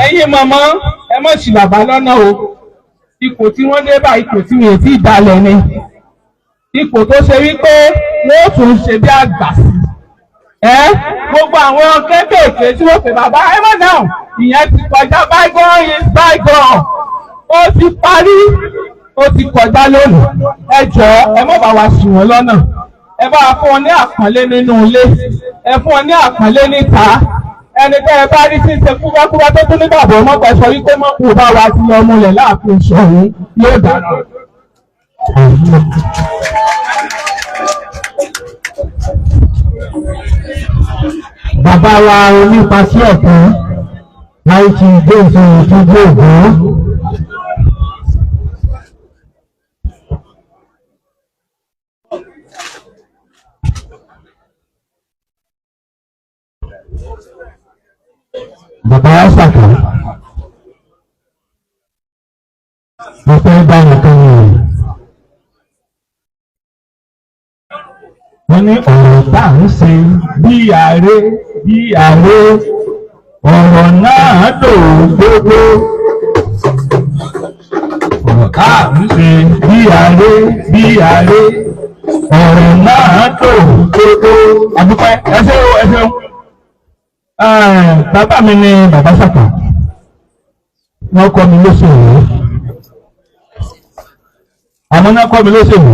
Ẹ̀yin mọ̀mọ́, ẹ mọ̀ sí bàbá lọ́nà o. Ipò tí wọ́n dé bá, ipò tí wọ́n ti dalẹ̀ ni. Ipò tó ṣe wípé wọ́n ó tún ṣe bí àgbà sí. Ẹ gbogbo àwọn kéékèèké tí wọ́n pè bàbá ẹ mọ̀ náà, ìyẹn ti kọjá. Bygone is bygone. Ó ti parí, ó ti kọjá lónìí. Ẹ jọ̀ọ́, ẹ má bá wa ṣì wọ́n lọ́nà. Ẹ bá wa fún wọn ní àpọ́nlé nínú ilé, ẹ fún wọn ní àpọ́nlé níta. Ẹni tẹ́ ẹ bá rí tí ń ṣe kúbákúbá tó tún ní bàbá ọmọ pẹ̀ sọ wípé mọ́ kú bá wa ti lọ múlẹ̀ láàfin Ṣọ̀ún, yóò dára. Bàbá wa onípasí ọ̀tún láì ti gbé ìṣòro tó gbé ògbó. Bàbá wa Sàká, mo fẹ́ bá nìkan ni o. Wọ́n ní ọ̀rọ̀ tá à ń ṣe bí ààrẹ bí ààrẹ, ọ̀rọ̀ náà dò gbogbo. Ọ̀rọ̀ tá à ń ṣe bí ààrẹ bí ààrẹ, ọ̀rọ̀ náà dò gbogbo. Àdúpẹ́, ẹ ṣé o, ẹ ṣeun. Bàbá mi ni bàbá Sàká, wọ́n kọ́ mi lóṣèlú. Àmọ́ náà kọ́ mi lóṣèlú,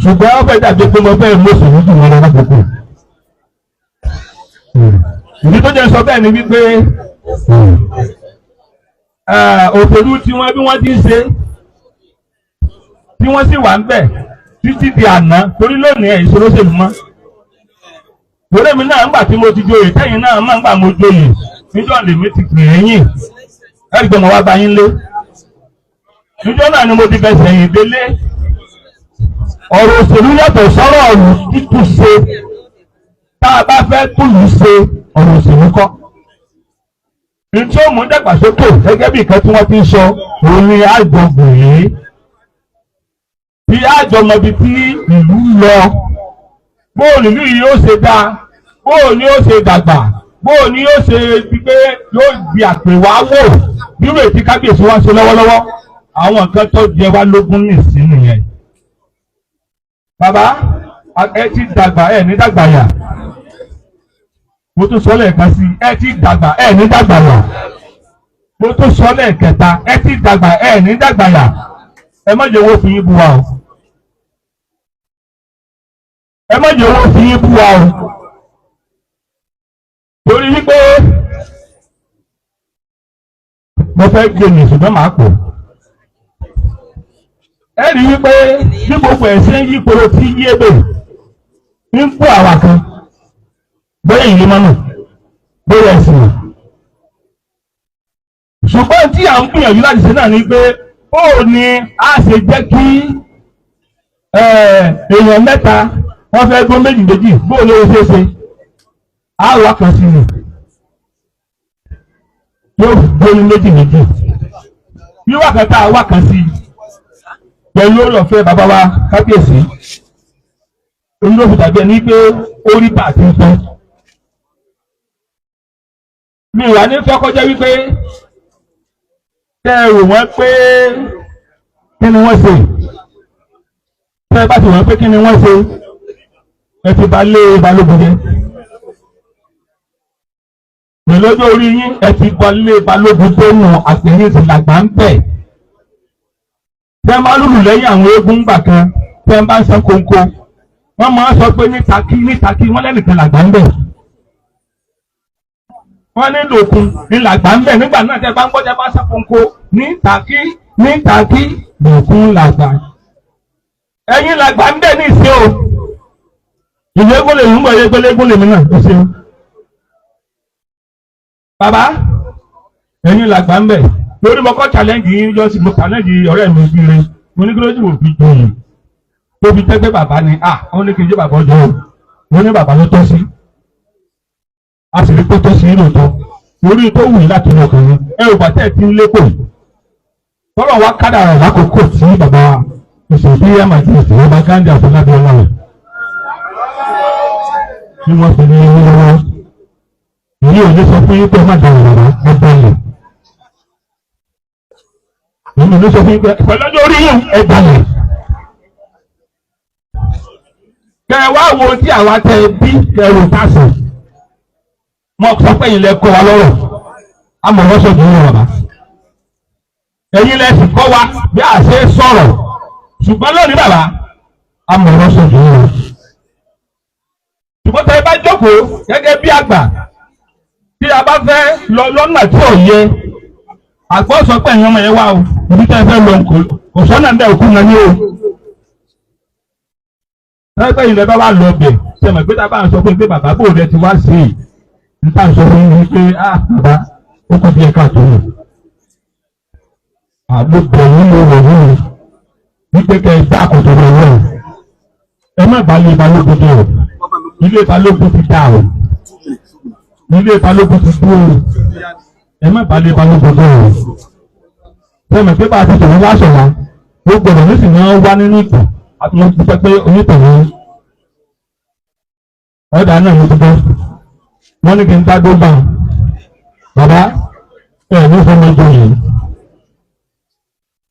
ṣùgbọ́n ó fẹ́ dàbí pé mo fẹ́ lóṣèlú jù wọ́n lọ lákòókò. Ìdí tó jẹ́ sọ bẹ́ẹ̀ ni wípé òṣèlú tí wọ́n bí wọ́n ti ń ṣe tí wọ́n sì wà ń bẹ̀ títí di àná, torí lónìí ẹ̀ ìṣòro ṣèlú mọ́. Torí èmi náà ńgbà tí mo ti joyè, tẹ́yìn náà máa ń gbà mo joyè níjọ́ lèmi ti pè é yìn, ẹ̀rí pé mo wá bá yín lé níjọ́ náà ni mo ti fẹsẹ̀ yìn délé. Ọ̀rọ̀ òṣèlú yàtọ̀ sọ́rọ̀ ọ̀rọ̀ títún ṣe. Tá a bá fẹ́ túlù ṣe, ọ̀rọ̀ òṣèlú kọ́. Ní tí ó mú dàgbàsókè gẹ́gẹ́ bí nǹkan tí wọ́n ti ń sọ, òun ni àjọ gbòye bí àjọ mọbi tí ìlú lọ, bóòlù ìlú yìí yóò ṣe dáa, bóòlù yóò ṣe dàgbà, bóòlù yóò ṣe gbígbé, yóò di àpèwá wò nírò ètí kábíyèsí wá ṣe lọ́wọ́lọ́wọ́. Àwọn nǹkan tó jẹ wá lógún nìsín nìyẹn. Bàbá, ẹ ti dàgbà, ẹ ní dàgbà yà. Mo tún sọ lẹ́ẹ̀kan sí, ẹ ti dàgbà, ẹ ní dàgbà yà. Mo tún sọ lẹ́ẹ̀kẹta, ẹ ti dàgbà, ẹ ní dàgbà yà. Ẹ má jẹ́ owó fi yín bú wa o. Ẹ má jẹ́ owó fi yín bú wa o. Torí wípé Mo fẹ́ gbé mi ṣùgbọ́n màá pò. Ẹ rí i pé bí gbogbo ẹ̀ ṣe ń yí koro tí yí ebè ń kó àwa kan, bóyá ìlú mọ́nà, bóyá ẹ̀sìn mọ̀. Ṣùgbọ́n tí à ń gbìyànjú láti ṣe náà ni pé ó ní a ṣe jẹ́ kí èèyàn mẹ́ta wọ́n fẹ́ gbọ́ méjì méjì, bóò ló ṣe é ṣe á wà kan sí i yóò gbóni méjì méjì bí wákàtí àwa kan sí i pẹ̀lú orí ọ̀fẹ́ bàbá wa kábíyèsí olóòfin tàbí ẹni pé ó rí bá àti ń fẹ́. Mi wà ní fẹ́ kọjá wípé tẹ́ ẹ rò wọ́n pé kí ni wọ́n ṣe, tẹ́ ẹ bá ti wọ́n pé kí ni wọ́n ṣe, ẹ ti ba lé Balógun jẹ́. Pẹ̀lú ọjọ́ orí yín, ẹ ti ba lé Balógun tó nù àtẹ̀yìn sì làgbà ń bẹ̀. Tẹ́ ẹ máa lùlù lẹ́yìn àwọn eégún gbà kan, tẹ́ ẹ bá ń san kónkó, wọ́n máa ń sọ pé ní Takí, ní Takí, wọ́n lẹ́nìkan làgbà ń bẹ̀. Wọ́n ní lòkun ní làgbà ń bẹ̀ nígbà náà. Tẹ́ bá ń gbọ́, tẹ́ bá san kónkó ní Takí, ní Takí, lòkun làgbà. Ẹ̀yin làgbà ń bẹ̀ ní ìṣe o. Ìlú eégún lè ń bọ̀, eégún eégún lèmi náà ó ṣeun. Bàbá, ẹ̀yin làgbà ń bẹ̀ lórí. Mo kọ́ challenge yín yọ sí, mo challenge ọ̀rẹ́ mi jíire, mo ní kí ló sì wò fi joyè tó fi tẹ́gbẹ́ bàbá ni. À wọ́n ní kí n jẹ́ bàbá ọjọ́ o, mo ní bàbá ló tọ́ sí, a sì rí pé tó sí lóòótọ́ orí tó wù yín láti inú ọkàn yín. Ẹ ò bàtẹ́ ti ń lépò tọ́lọ̀ wá kádàrà lákòókò tí bàbá ìṣèlú yàmà tí ìṣèlú ọba Ghandi Àfọlábí Ọlọ́run tí wọ́n fi ní owó lọ́wọ́ èyí ò ní sọ fún yín pé má dàrú. Bàbá, ẹ balẹ̀. Èmi ò ní sọ fún yín pé pẹ̀lú ọjọ́ orí yín, ẹ balẹ̀. Kẹ wá wo tí àwa tẹ bí kẹ rò tàṣì mo sọ pé ẹ̀yin lẹ kọ́ wa lọ́rọ̀ àmọ́ lọ́sọ̀ jù ú lọ. Bàbá, ẹ̀yin lẹ sì kọ́ wa bí a ṣe sọ̀rọ̀, ṣùgbọ́n lónìí, bàbá, àmọ́ lọ́sọ̀ jù ú lọ. Ṣùgbọ́n tẹ bá jókòó gẹ́gẹ́ bí àgbà, tí a bá fẹ́ lọ lọ́nà tí ò yẹ, àgbọ̀ sọ pé ẹ̀yin ọmọ yẹn wá o, ibi tẹ́ ẹ fẹ́ lọ kò sọ́nà ń bẹ, òkú náà ní o. Ẹgbẹ́ ilẹ̀ bá wà lọ bẹ̀ ṣe mọ̀ pé tá a bá ń sọ pé bàbá bò rẹ ti wá sí i n tá à ń sọ fún yín pé ah, bàbá, ó kọ́ bí ẹ káàtó nù. Àgbo bẹ̀ yín ló wọ̀ yín o wípé kẹ́ ẹ dá àkótó lọ́wọ́ ẹ má bàa lé Balógun dé o. Ilé Balógun ti dá o, ilé Balógun ti dúró o, ẹ má bàa lé Balógun dé o. Ṣe mọ̀ pé bá a ti tòun láṣọ wa gbogbo ọ̀rọ̀ nísìnyí wọ́n wá nínú ìtàn àti wọ́n ti pẹ́ pé onítọ̀hún ọ̀dà náà mo ti gbọ́. Wọ́n ní kí n dá gbóngbà. Bàbá, ẹ̀ ní fọmọ joyè,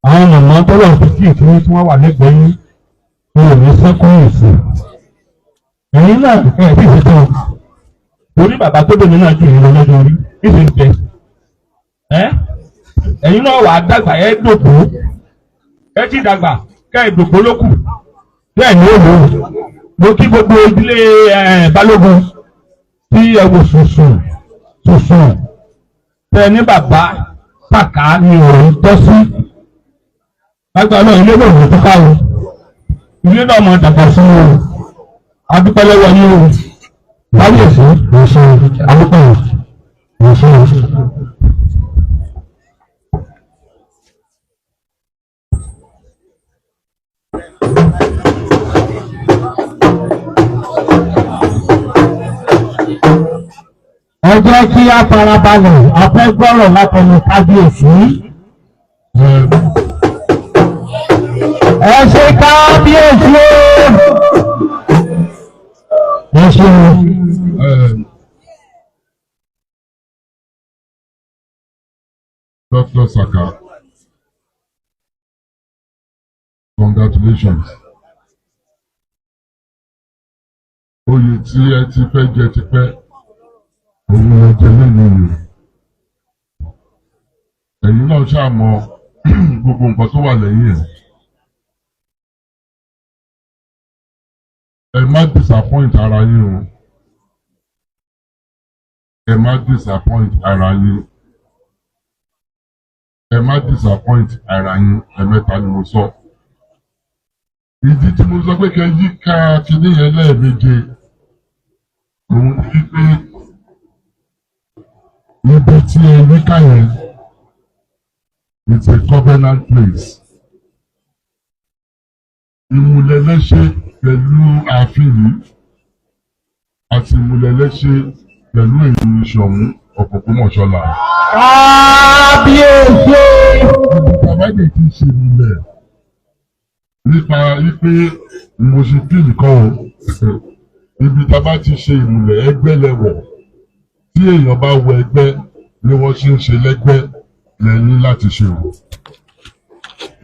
àwọn màmá tọ́lọ̀ fi kí ìkíní tí wọ́n wà lẹ́gbẹ̀ẹ́ yín ní òní sẹ́kùn ìsìn. Ẹ̀yin náà ẹ̀ sì ṣe tán torí bàbá tó bèmí náà jù yín lọ lọ́jọ́ orí ìsìn bẹ ẹ́. Ẹ̀yin náà wàá dàgbà, ẹ̀ dògbò, ẹ̀ ti dàgbà kẹ́ ẹ̀ dògbò lókù. Bẹ́ẹ̀ ni ó lò ó. Mo kí gbogbo ìdílé Balógun tí ẹ wò sùsùn sùsùn tẹ ní bàbá pàkà ni òun tọ́ sí. Lágbára náà, ilé náà ò ní ká o, ilé náà mọ̀ dàgbà sí o. Adúpẹ́ lọ́wọ́ yín o, kábíyèsí, ìṣe adúpẹ́ ìṣe. Ẹ jẹ́ kí á farabalẹ̀, a fẹ́ gbọ́rọ̀ látẹnu kábíyèsí. Ẹ ṣe kábíyèsí o. Ẹ ṣe o. Dr. Saka, congratulations. Oyè tí ẹ ti fẹ́ jẹ tipẹ́, òun ló jẹ lẹ́nu yìí. Ẹ̀yin náà ṣáà mọ gbogbo nǹkan tó wà lẹ́yìn ẹ̀. Ẹ má disappoint ara yín o. Ẹ má disappoint ara yín. Ẹ má disappoint ara yín. Ẹ̀mẹ́ta ni mo sọ. Ìdí tí mo sọ pé kẹ́ yí ká kinní yẹn lẹ́ẹ̀méje òun ni wípé ibi tí ẹ yí ká yẹn, it's a covenant place. Ìmùlẹ̀ lẹ́ṣẹ̀ pẹ̀lú ààfin yìí àti ìmùlẹ̀ lẹ́ṣẹ̀ pẹ̀lú èyí Ṣọ̀ún Ògbómọ̀ṣọ́ la. Kábíyèsí. Ibi bàbá dè ti ṣe ìmùlẹ̀ nípa wípé mo ṣe fíìlì kan o, ibi tá a bá ti ṣe ìmùlẹ̀, ẹgbẹ́ lẹ́wọ̀. Tí èèyàn bá wọ ẹgbẹ́ ni wọ́n ṣe ń ṣe lẹ́gbẹ́ lẹ́ni láti ṣe o.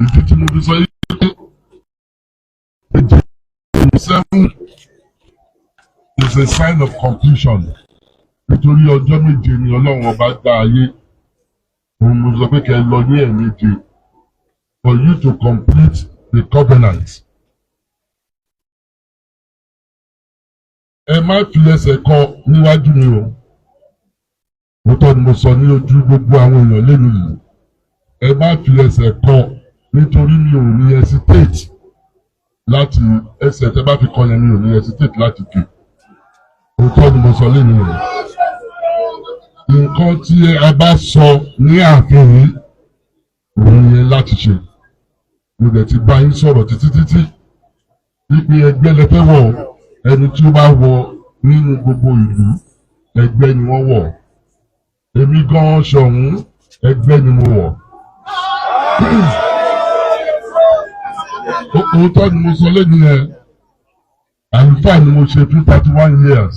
Ìdí tí mo fi sọ yìí pé 7 is a sign of completion, nítorí ọjọ́ 7 ni Ọlọ́run Ọba dá ayé. Òun mo sọ pé kẹ́ ẹ lọ ní ẹ̀ẹ̀méje for you to complete the covenant. Ẹ má fi ẹsẹ̀ kọ níwájú mi o. Òótọ́ ni mo sọ ní ojú gbogbo àwọn èèyàn lẹ́nu yìí. Ẹ má fi ẹsẹ̀ kọ, nítorí mi ò ní hesitate láti ẹsẹ̀ tẹ́ bá fi kọ yẹn, mi ò ní hesitate láti kì. Òótọ́ ni mo sọ lẹ́nu rẹ̀. Nǹkan tí a bá sọ ní ààfin yìí, òun yẹn láti ṣe. Mo dẹ̀ ti bá yín sọ̀rọ̀ títí títí wípé ẹgbẹ́ lẹ fẹ́ wọ̀. Ẹni tí ó bá wọ nínú gbogbo ìlú, ẹgbẹ́ ni wọ́n wọ̀. Èmi gan-an Ṣọ̀ún, ẹgbẹ́ ni mo wọ̀. Òótọ́ ni mo sọ lẹ́nu yẹn. Àlùfáà ni mo ṣe fún 31 years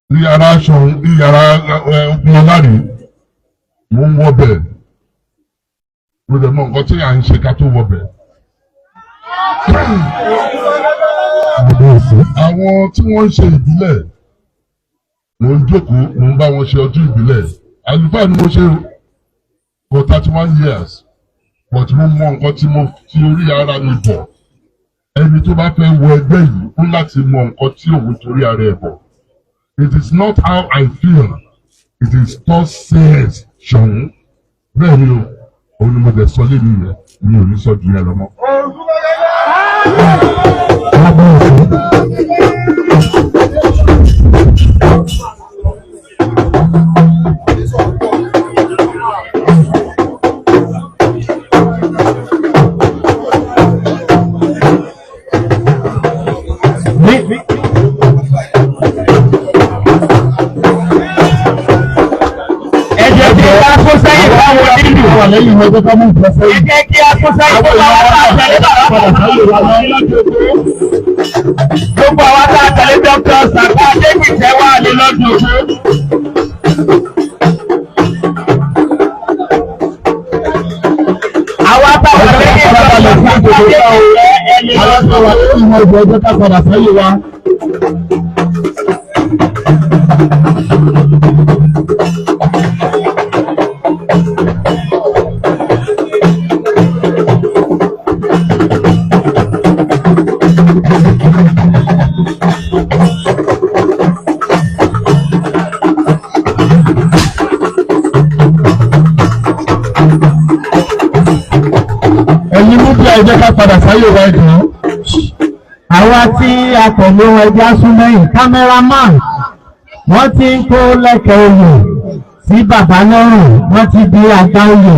ní yàrá Ṣọ̀ún, ní yàrá ogun ọlárè. Mo ń wọ bẹ̀, mo dẹ̀ mọ nǹkan tí à ń ṣe ká tó wọ bẹ̀. Àwọn tí wọ́n ń ṣe ìbílẹ̀, mo ń jókòó, mo ń bá wọn ṣe ọdún ìbílẹ̀. Àlùfáà ni mo ṣe for 31 years, but mo mọ nǹkan tí mo ti orí ara mi bọ̀. Ẹni tó bá fẹ́ wọ ẹgbẹ́ yìí ó láti mọ nǹkan tí òun torí ara ẹ̀ bọ̀. It is not how I feel, it is thus says Ṣọ̀ún. Bẹ́ẹ̀ ni o. Òun ni mo dẹ̀ sọ lẹ́nu yẹn, mi ò ní sọ ju yẹn lọ mọ́. Kábíyèsí. Ẹ jẹ́ kí a kó sẹ́yìn fáwọn onílù. Wà lẹ́yìn ọjọ́ ká mú ìfẹ́ Ẹ sẹ́yìn. jẹ́ kí a kó sẹ́yìn fún àwọn tá a tẹ̀lé bàbá. Gbogbo àwọn tá a tẹ̀lé Dr. Sàká Adégbìtẹ́ wà ní lọ́dún. Àwa tá a tẹ̀lé Dr. Sàká Adégbìtẹ́ ẹni Àwọn tó wà lẹ́yìn ọjọ́ ọjọ́ ká padà sẹ́yìn wa. Ẹ̀yin mú bí ẹ jẹ́ ká padà sáyé wa, ẹ̀dùn. Àwa tí a tẹ̀lé wọn, ẹja sún mẹ́yìn. Cameraman, wọ́n ti ń kó lẹ́kẹ̀ oyè sí bàbá lọ́rùn. Wọ́n ti di àgbà oyè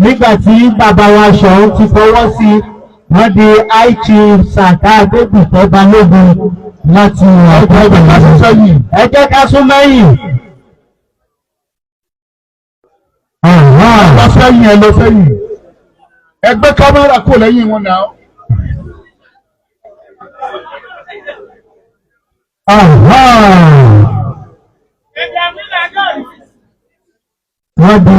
nígbà tí bàbá wa Ṣọ̀ún ti fọwọ́ sí. Wọ́n di High Chief Sàká Adégbìtẹ́ Balógun láti ọ̀pọ̀. Ẹ jẹ́ ká sún mẹ́yìn. Lọ sẹ́yìn, ẹ lọ sẹ́yìn. Ẹ gbé kámẹ́rà kò lẹ́yìn wọn náà. Wọ́n di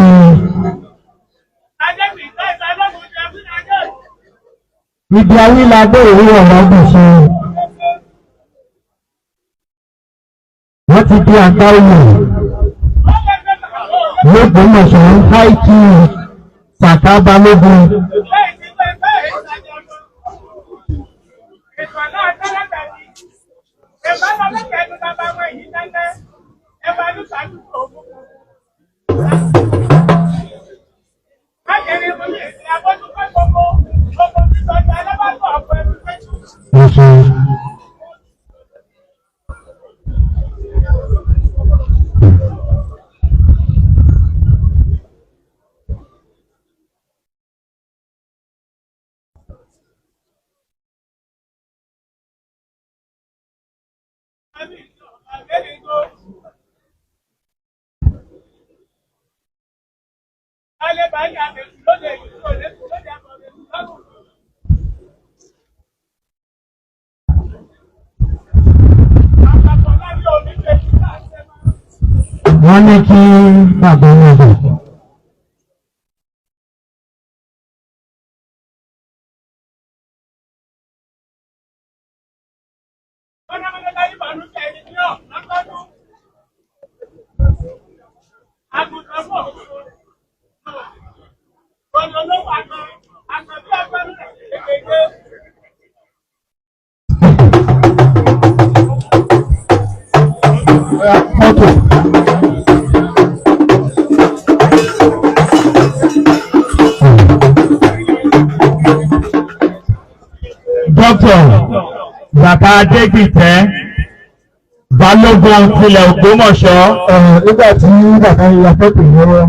ibi awíládé òwúrọ̀ lọ́dún ṣe. Wọ́n ti di àgbá oyè lÓgbómọ̀ṣọ́, High Chief Sàká Balógun. Ẹ ṣeun. Wọ́n ní kí bàbá náà bọ̀. Mọ́tò. Dr. Bàbá Adégbìtẹ́, Balógun tilẹ̀ Ògbómọ̀ṣọ́. Nígbà tí bàbá yìí ya fọ́tò lọ́wọ́.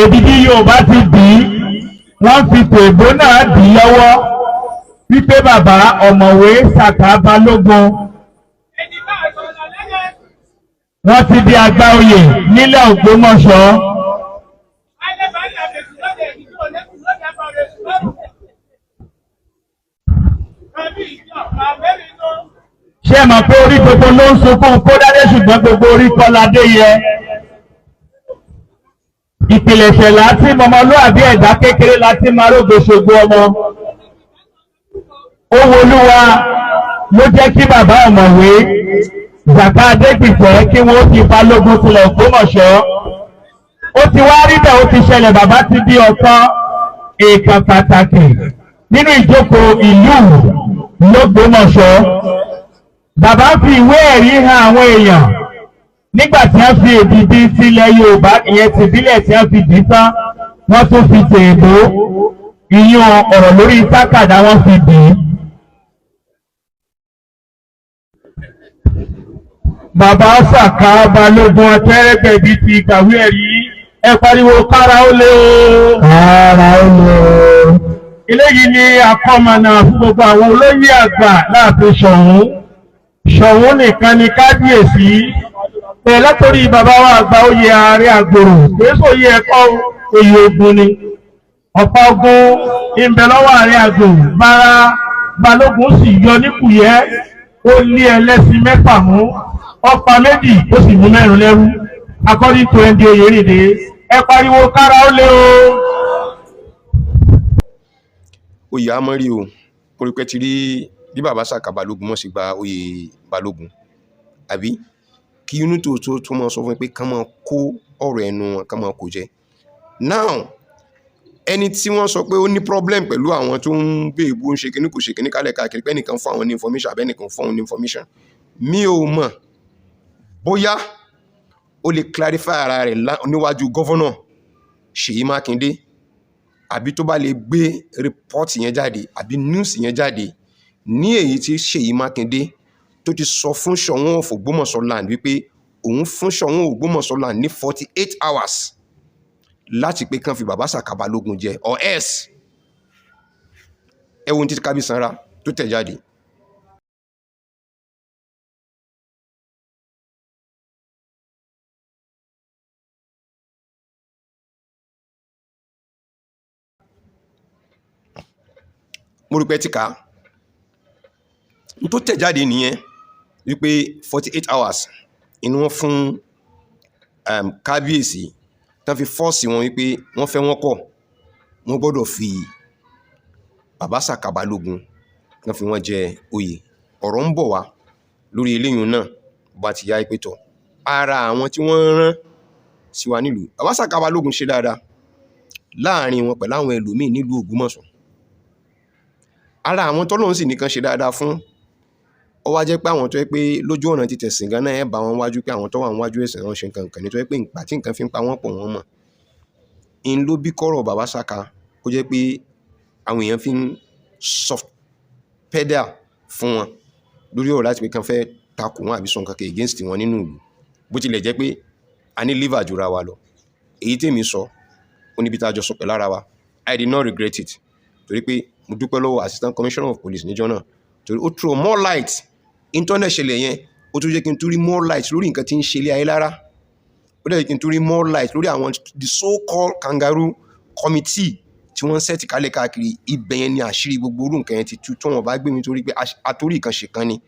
Èdìdí Yorùbá ti dì í, wọ́n fi tèbó náà dì í lọ́wọ́ wípé bàbá ọ̀mọ̀wé Sàká Balógun wọ́n ti di àgbà oyè nílẹ̀ Ògbómọ̀ṣọ́. Ṣé ẹ mọ̀ pé orí gbogbo ló ń sunkún kó dádé, ṣùgbọ́n gbogbo orí kọ́ ládé yẹ. Ìpìlẹ̀ṣẹ̀ láti mọmọlúàbí ẹ̀dá kékeré láti máa rógo ṣògo ọmọ. Ó wolúwa ló jẹ́ kí bàbá ọ̀mọ̀wé Sàká Adégbìtẹ́ kí wọ́n ti Balógun tilẹ̀ Ògbómọ̀ṣọ́. Ó ti wá rí bẹ́ẹ̀, ó ti ṣẹlẹ̀, bàbá ti di ọ̀kan èèkàn pàtàkì nínú ìjókòó ìlú l'Ógbómọ̀ṣọ́. Bàbá fi ìwé ẹ̀rí hàn àwọn èèyàn nígbà tí wọ́n fi èdìdí tilẹ̀ Yorùbá, ìyẹn tìbílẹ̀ tí wọ́n fi dì í tán, wọ́n tún fi tèèbó ìyún ọ̀rọ̀ lórí tákàdá wọ́n fi dì í. Bàbá Sàká Balógun Atẹ́rẹ́gbẹ̀bí ti gbàwé ẹ̀rí, ẹ pariwo kára ó lé o. Ara ó lè o. Eléyìí ni akọ́mọ̀nà fún gbogbo àwọn olóyè àgbà láàfin Ṣọ̀ún. Ṣọ̀ún nìkan ni kábíyèsí. Bẹ́ẹ̀ látòrí bàbá wa àgbà oyè ààrẹ àgbòrò, kìí sòye ẹ̀kọ́, oyè ogun ni. Ọ̀pá ogun ìbẹ̀ lọ́wọ́ ààrẹ àgbòrò, bára Balógun sì yọ níkùyẹ́, ó lé ẹlẹ́sìn mẹ́fà mú, ọ̀pá méjì ó sì mú mẹ́rin lẹ́rú. According to ND Oyèrìndé, ẹ pariwo kára ó lé o. Oyè amọ́rí o. Mo rí pé ti rí bí bàbá Sàká Balógun mọ̀ sí gba oyè Balógun, àbí kí inú tó tó tó máa sọ fún mi pé ká máa kó ọ̀rọ̀ ẹnu wọn, ká máa kó jẹ. Now, ẹni tí wọ́n sọ pé ó ní problem pẹ̀lú àwọn tó ń gbé ìbú ń ṣe kíní kò ṣe kíní kálẹ̀ káàkiri, pé ẹnìkan fún àwọn ní information àbẹ́ ẹnìkan fún àwọn ní information, mi ò mọ̀ bóyá ó lè clarify ara rẹ̀ níwájú governor Ṣèyí Mákindé, àbí tó bá lè gbé report yẹn jáde àbí news yẹn jáde ní èyí tí Ṣèyí Mákindé tó ti sọ fún Ṣọ̀ún of Ògbómọ̀ṣọ́ land wípé òun fún Ṣọ̀ún Ògbómọ̀ṣọ́ land ní 48 hours láti pé kán fi bàbá Sàká Balógun jẹ or else. Ẹ wo ohun tí Kábísanra tó tẹ̀ jáde. Mo rò pé ti kà á n tó tẹ̀ jáde nìyẹn wípé 48 hours inú wọn fún kábíyèsí tán fi force wọn wípé wọ́n fẹ́, wọ́n kọ̀, wọ́n gbọ́dọ̀ fi bàbá Sàká Balógun kán fi wọ́n jẹ oyè. Ọ̀rọ̀ ń bọ̀ wá lórí eléyìí náà bá ti yá pé tọ̀ ara àwọn tí wọ́n rán sí wa nílùú. Bàbá Sàká Balógun ṣe dáadáa láàrin wọn pẹ̀lú àwọn ẹlòmíì nílùú Ògbómọ̀ṣọ́. Ara àwọn tọ́lọ́run sì nìkan ṣe dáadáa fún. Ó wá jẹ́ pé àwọn tó jẹ́ pé lójú ọ̀nà ti tẹ̀sìn gan náà, ẹ bá wọn wájú pé àwọn tó wà níwájú ẹ̀sìn wọn ṣe nǹkan kan ní, tó jẹ́ pé ìgbà tí nǹkan fi ń pa wọ́n pọ̀, wọ́n mọ̀ ń ló bí kọ́rọ̀ bàbá Saka, kó jẹ́ pé àwọn èèyàn fi ń soft pedal fún wọn lórí ọ̀rọ̀ láti pé kán fẹ́ takò wọn àbí sọ nǹkan kan against wọn nínú ìlú. Bó tilẹ̀ jẹ́ pé a ní liver jura wa lọ, èyí tèmi sọ ó níbi tá a jọ sọ pẹ̀lú ara wa. I did not regret it, torí pé mo dúpẹ́ lọ́wọ́ Assistant Commissioner of Police níjọ́ náà, torí ó throw more light. Internet ṣẹlẹ̀ yẹn, ó tún jẹ́ kí n tún rí more light lórí nǹkan tí ń ṣe ilé ayé lára. Ó dẹ̀ jẹ́ kí n tún rí more light lórí àwọn the so called kangaroo committee tí wọ́n ń set kálẹ̀ káàkiri. Ibẹ̀ yẹn ni àṣírí gbogbo orú nǹkan yẹn ti tú. Tí wọ́n bá gbé mi, torí pé àtórí ìkan ṣe kan ni,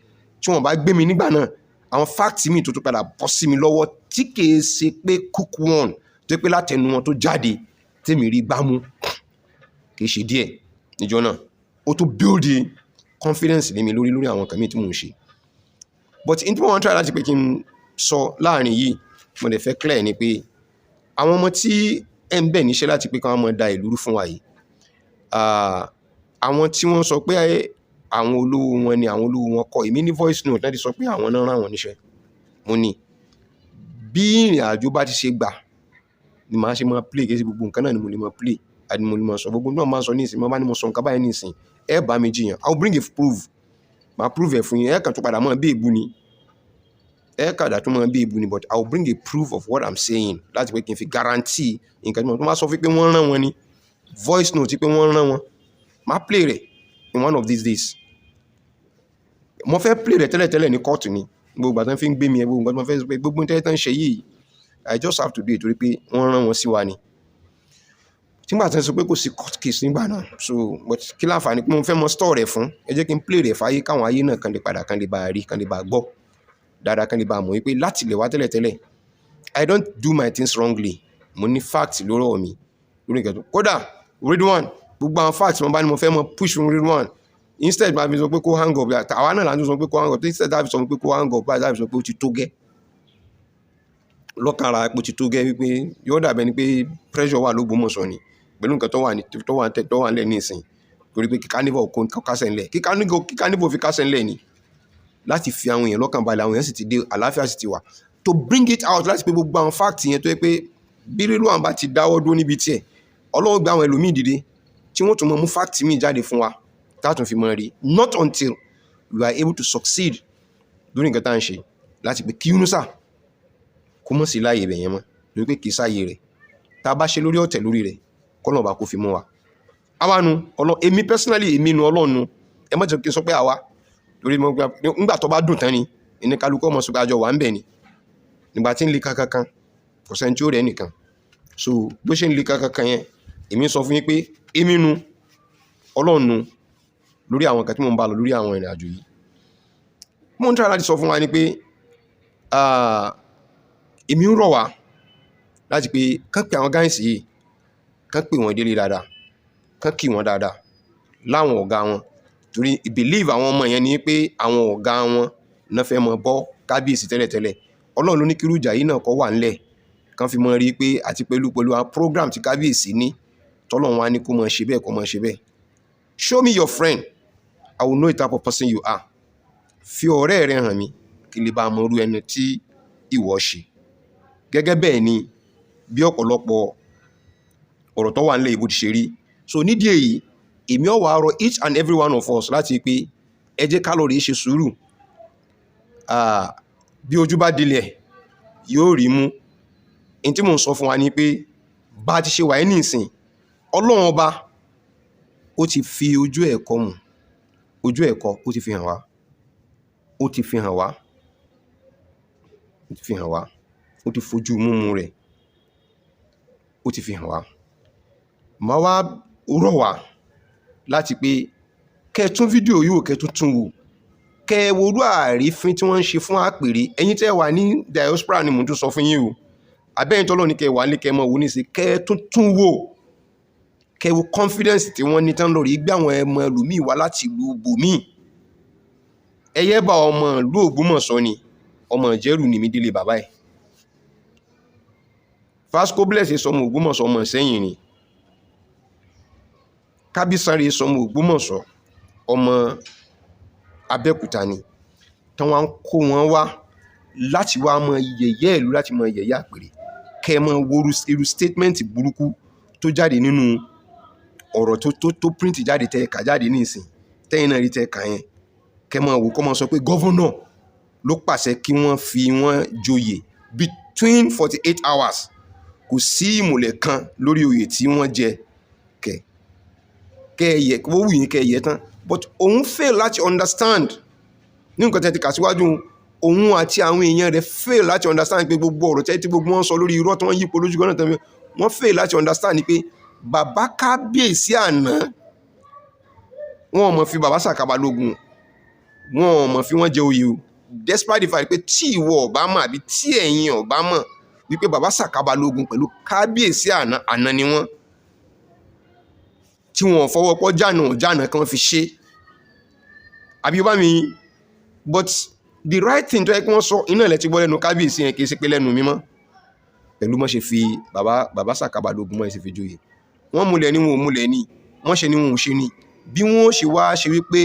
tí wọ́n bá gbé mi nígbà náà, àwọn fact mi tó tún padà bọ́ sí mi lọ́wọ́, tí kìí ṣe pé cook one, tó pé látẹnu wọn tó jáde tèmi rí gbámú, kìí ṣe díẹ̀ níjọ́ náà. Ó tún build confidence lé mi lórí lórí àwọn nǹkan míì tí mò ń ṣe. But in tí mo wọ́n try láti pé kí n sọ láàrin yìí, mo lè fẹ́ clear ni pé àwọn ọmọ tí ẹ̀ ń bẹ̀ níṣẹ́ láti pé kí wọ́n máa da ìlú rú fún wa yìí, àwọn tí wọ́n sọ pé àwọn olówó wọn ni, àwọn olówó wọn kọ́. Èmi ní voice note láti sọ pé àwọn náà rán àwọn níṣẹ́. Mo ní bí ìrìn àjò bá ti ṣe gbà ni màá ṣe máa play. Kí ṣe gbogbo nǹkan náà ni mo lè máa play àti mo lè máa sọ. Gbogbo náà máa sọ nísìnyí, mo bá ní mo sọ nǹkan báyìí nísìnyí, ẹ bá mi jiyàn. I will bring a proof, màá prove ẹ̀ fún yín. Ẹ kàn tó padà mọ́ bí èébú ni, ẹ kàdà tó mọ́ bí èébú ni, but I will bring a proof of what I'm saying láti pé kí n fi guarantee nǹkan tí mo máa sọ fún pé wọ́n rán wọn ni. Voice note pé wọ́n rán wọn, màá play rẹ̀ in one of these days. Mo fẹ́ play rẹ̀ tẹ́lẹ̀tẹ́lẹ̀ ní kóòtù ni, gbogbo àtàn fi ń gbé mi ẹ, gbogbo nǹkan tí mo fẹ́ sọ pé gbogbo tẹ́lẹ̀ tán ń ṣe yìí, I just have to do it, torí pé wọ́n rán wọn sí wa ni. Tígbà tí wọ́n sọ pé kò sí court case nígbà náà, so but kí láǹfààní pé mo fẹ́ mọ store rẹ̀ fún? Ẹ jẹ́ kí n play rẹ̀ fáyé, káwọn ayé náà kan lè padà, kan lè bá rí, kan lè bá gbọ́ dáadáa, kan lè bá mọ̀ wípé láti ilẹ̀ wá tẹ́lẹ̀tẹ́lẹ̀, I don't do my things wrongly. Mo ní fact lórí ọ̀rọ̀ mi, lórí nǹkan tó kódà Ridwan, gbogbo àwọn fact mo bá ní mo fẹ́ mọ push fún Ridwan, instead máa fi sọ pé kó hang up, àwa náà là ń sọ pé kó hang up. Instead tá fi sọ pé kó hang up báyìí, tá fi sọ pé ó ti tó gẹ́ lọ́kàn ara, pé ó ti tó gẹ́, wípé yóò dàbẹ́ ni pé pressure wà l'Ógbómọ̀ṣọ́ ni pẹ̀lú nǹkan tó wà ní tó wà tó wà nílẹ̀ nísìn, torí pé kí carnival kó kásẹ̀ ńlẹ̀, kí carnival fi kásẹ̀ ńlẹ̀ ni láti fi àwọn èèyàn lọ́kàn balẹ̀. Àwọn èèyàn sì ti dé, àlàáfíà sì ti wà. To bring it out láti pé gbogbo àwọn fact yẹn, tó yẹ pé bí Ridwan bá ti dáwọ́ dúró níbi tiẹ̀, Ọlọ́run gbé àwọn ẹlòmíì dìde tí wọ́n tún mọ mú fact míì jáde fún wa tá a tún fi mọ rí. Not until we are able to succeed lórí nǹkan tá à ń ṣe láti pé kí Yunusa kó mọ̀ sí láàyè ibẹ̀ yẹn mọ́, lórí pé kì í sáàyè rẹ̀. Tá a bá ṣe lórí ọ̀tẹ̀ lórí rẹ̀, kọ́nà ọba kó fi mú wa. Àwa nu ọlọ́, èmi personally, èmi nu Ọlọ́run nu. Ẹ má jẹ́ kí n sọ pé àwa, torí mo gbà nígbà tó bá dùn tán ni ìní kálukú ọmọ sọ pé àjọ wà ń bẹ̀ ni. Nígbà tí ń le kankan, kò sẹ́ni tí ó rẹ̀ nìkan. So bó ṣe ń le kankan yẹn, èmi sọ fún yín pé èmi nu Ọlọ́run nu lórí àwọn nǹkan tí mò ń bá lọ lórí àwọn ìrìn àjò yìí. Mo ń try láti sọ fún wa ni pé èmi ń rọ̀ wá láti pé kán pe àwọn guys yìí, kán pè wọ́n délé dáadáa, kán kì wọ́n dáadáa láwọn ọ̀gá wọn, torí believe àwọn ọmọ yẹn ni pé àwọn ọ̀gá wọn náà fẹ́ mọ bọ́ kábíyèsí tẹ́lẹ̀tẹ́lẹ̀. Ọlọ́run ló ní kí irú ìjà yìí náà kó wà ńlẹ̀, kán fi mọ rí i pé àti pẹ̀lú pẹ̀lú àwọn program tí kábíyèsí ní, tọ́lọ́run wá ní kó mọ ṣe bẹ́ẹ̀, kó mọ ṣe bẹ́ẹ̀. Show me your friend, I will know the type of person you are. Fi ọ̀rẹ́ rẹ hàn mí, kí n lè bá a mọ irú ẹni tí ìwọ ṣe. Gẹ́gẹ́ bẹ́ẹ̀ ni bí ọ̀pọ̀lọpọ̀ ọ̀rọ̀ tó wà nílẹ̀ yìí bó ti ṣe rí. So nídìí èyí, èmi ó wá rọ each and every one of us láti pé ẹ jẹ́ ká lọ rèé ṣe sùúrù. Bí ojú bá dilẹ̀, yóò rí mú. N tí mò ń sọ fún wa ni pé bá a ti ṣe wà ní ìsìn, Ọlọ́run Ọba ó ti fi ojú ẹ̀kọ́ mu, ojú ẹ̀kọ́ ó ti fi hàn wá, ó ti fi hàn wá, ó ti fi hàn wá, ó ti fojú múmu rẹ̀, ó ti fi hàn wá. Màá wá rọ̀ wá láti pé kẹ́ ẹ tún fídíò yìí wò, kẹ́ ẹ tún tún wò, kẹ́ ẹ wo irú àrífín tí wọ́n ń ṣe fún àpèrè. Ẹ̀yin tẹ́ wà ní diaspora ni mò ń tún sọ fún yín o, àbẹ́yìn tọ́lọ́ ní kẹ́ ẹ wà ní kẹ́ ẹ mọ̀ wò ní sí, kẹ́ ẹ tún tún wò, kẹ́ ẹ wo confidence tí wọ́n ní tán lórí gbé àwọn ẹmọ ẹlòmíì wá láti ìlú bòmíì. Ẹyẹ bá ọmọ ìlú Ògbómọ̀ṣọ́ ni, ọmọ Ìjẹ̀rù ni mí délé bàbá ẹ̀. Vasco Bless sọmọ Ògbómọ̀ṣọ́, ọmọ Ìṣẹ́yìn ni. Kábísánrè sọmọ Ògbómọ̀ṣọ́, ọmọ Abẹ́òkúta ni. Tán wá ń kó wọn wá láti wá mọ yẹ̀yẹ́ ìlú, láti mọ yẹ̀yẹ́ àpèrè. Kẹ́ ẹ mọ wo irú statement burúkú tó jáde nínú ọ̀rọ̀ tó print jáde, tẹ́ ẹ kà jáde nísìn, tẹ́yìn náà rí, tẹ́ ẹ kà yẹn. Kẹ́ ẹ mọ wò kọ́ mọ sọ pé governor ló pàṣẹ kí wọ́n fi wọ́n joyè between 48 hours. Kò sí ìmùlẹ̀ kan lórí oyè tí wọ́n jẹ. Kẹ́ ẹ yẹ kó wù yín, kẹ́ ẹ yẹ tán, but òun fail láti understand ní nǹkan tẹ́ ti kà síwájú. Òun àti àwọn èèyàn rẹ̀ fail láti understand pé gbogbo ọ̀rọ̀ tẹ́ tí gbogbo wọn sọ lórí irọ́ tí wọ́n yípo lójú kan náà tán, wọ́n fail láti understand pé bàbá kábíyèsí àná, wọn ò mọ̀ fi bàbá Sàká Balógun, wọn ò mọ̀ fi wọ́n jẹ oyè o, despite the fact pé tí ìwọ ọ̀bá mọ̀ àbí tí ẹ̀yin ọ̀bá mọ̀ wípé bàbá Sàká Balógun pẹ̀lú kábíyèsí àná àná ni wọ́n, tí wọn ò fọwọ́ pọ́ jànà jànà kan fi ṣe àbí bá mi. But the right thing tó yẹ kí wọ́n sọ iná ilẹ̀ ti gbọ́ lẹ́nu kábíyèsí yẹn, kì í ṣe pé lẹ́nu mímọ́ pẹ̀lú mọ́ ṣe fi bàbá Sàká Balógun mọ́ ẹ ṣe fi joyè. Wọ́n múlẹ̀ ní wọn ò múlẹ̀ ní, wọ́n ṣe ní wọn ò ṣe ní, bí wọ́n ṣe wá ṣe wípé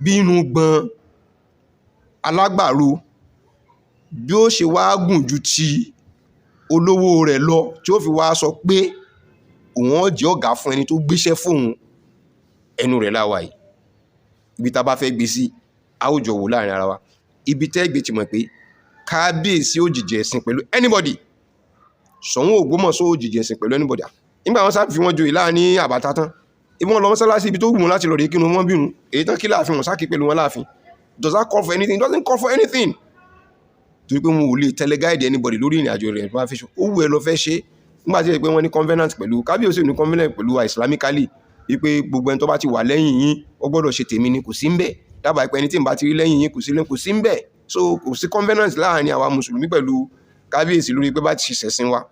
bí inú gbọ̀n alágbàro bí ó ṣe wá gùn ju ti olówó rẹ̀ lọ, tí ó fi wá sọ pé òun ó jẹ́ ọ̀gá fún ẹni tó gbéṣẹ́ fóun, ẹnu rẹ̀ láwa yìí. Ibi tá a bá fẹ́ gbé sí, a ó jọ wò láàrin ara wa. Ibi tẹ́ gbé ti mọ̀ pé kábíyèsí ò jìjì ẹ̀sìn pẹ̀lú anybody, Ṣọ̀ún Ògbómọ̀ṣọ́ ò jìjì ẹ̀sìn pẹ̀lú anybody. Nígbà wọn sá fi wọn joyè láàrin àbàtà tán, ibi wọn lọ mọ́sálásí, ibi tó wù wọn láti lọ rí kírun, wọn bírun èyí tán kí láàfin, wọn sákì pẹ̀lú wọn láàfin. Does that call for anything? It doesn't call for anything, torí pé wọn ò lè teleguide anybody lórí ìrìn àjò rẹ̀. Bá fẹ́ ṣe ó wù ẹ́ lọ fẹ́ ṣe, nígbà tí ó yẹ pé wọ́n ní covenant pẹ̀lú kábíyèsí, ní covenant pẹ̀lú wa islamically, wípé gbogbo ẹni tó bá ti wà lẹ́yìn yín, ó gbọ́dọ̀ ṣe tèmi ni. Kò sí ń bẹ̀ dábàá pé ẹni tí n bá ti rí lẹ́yìn yín, kò sí ń bẹ̀. So kò sí covenant láàrin àwa mùsùlùmí pẹ̀lú kábíyèsí lórí pé bá ti ṣẹ̀sìn wa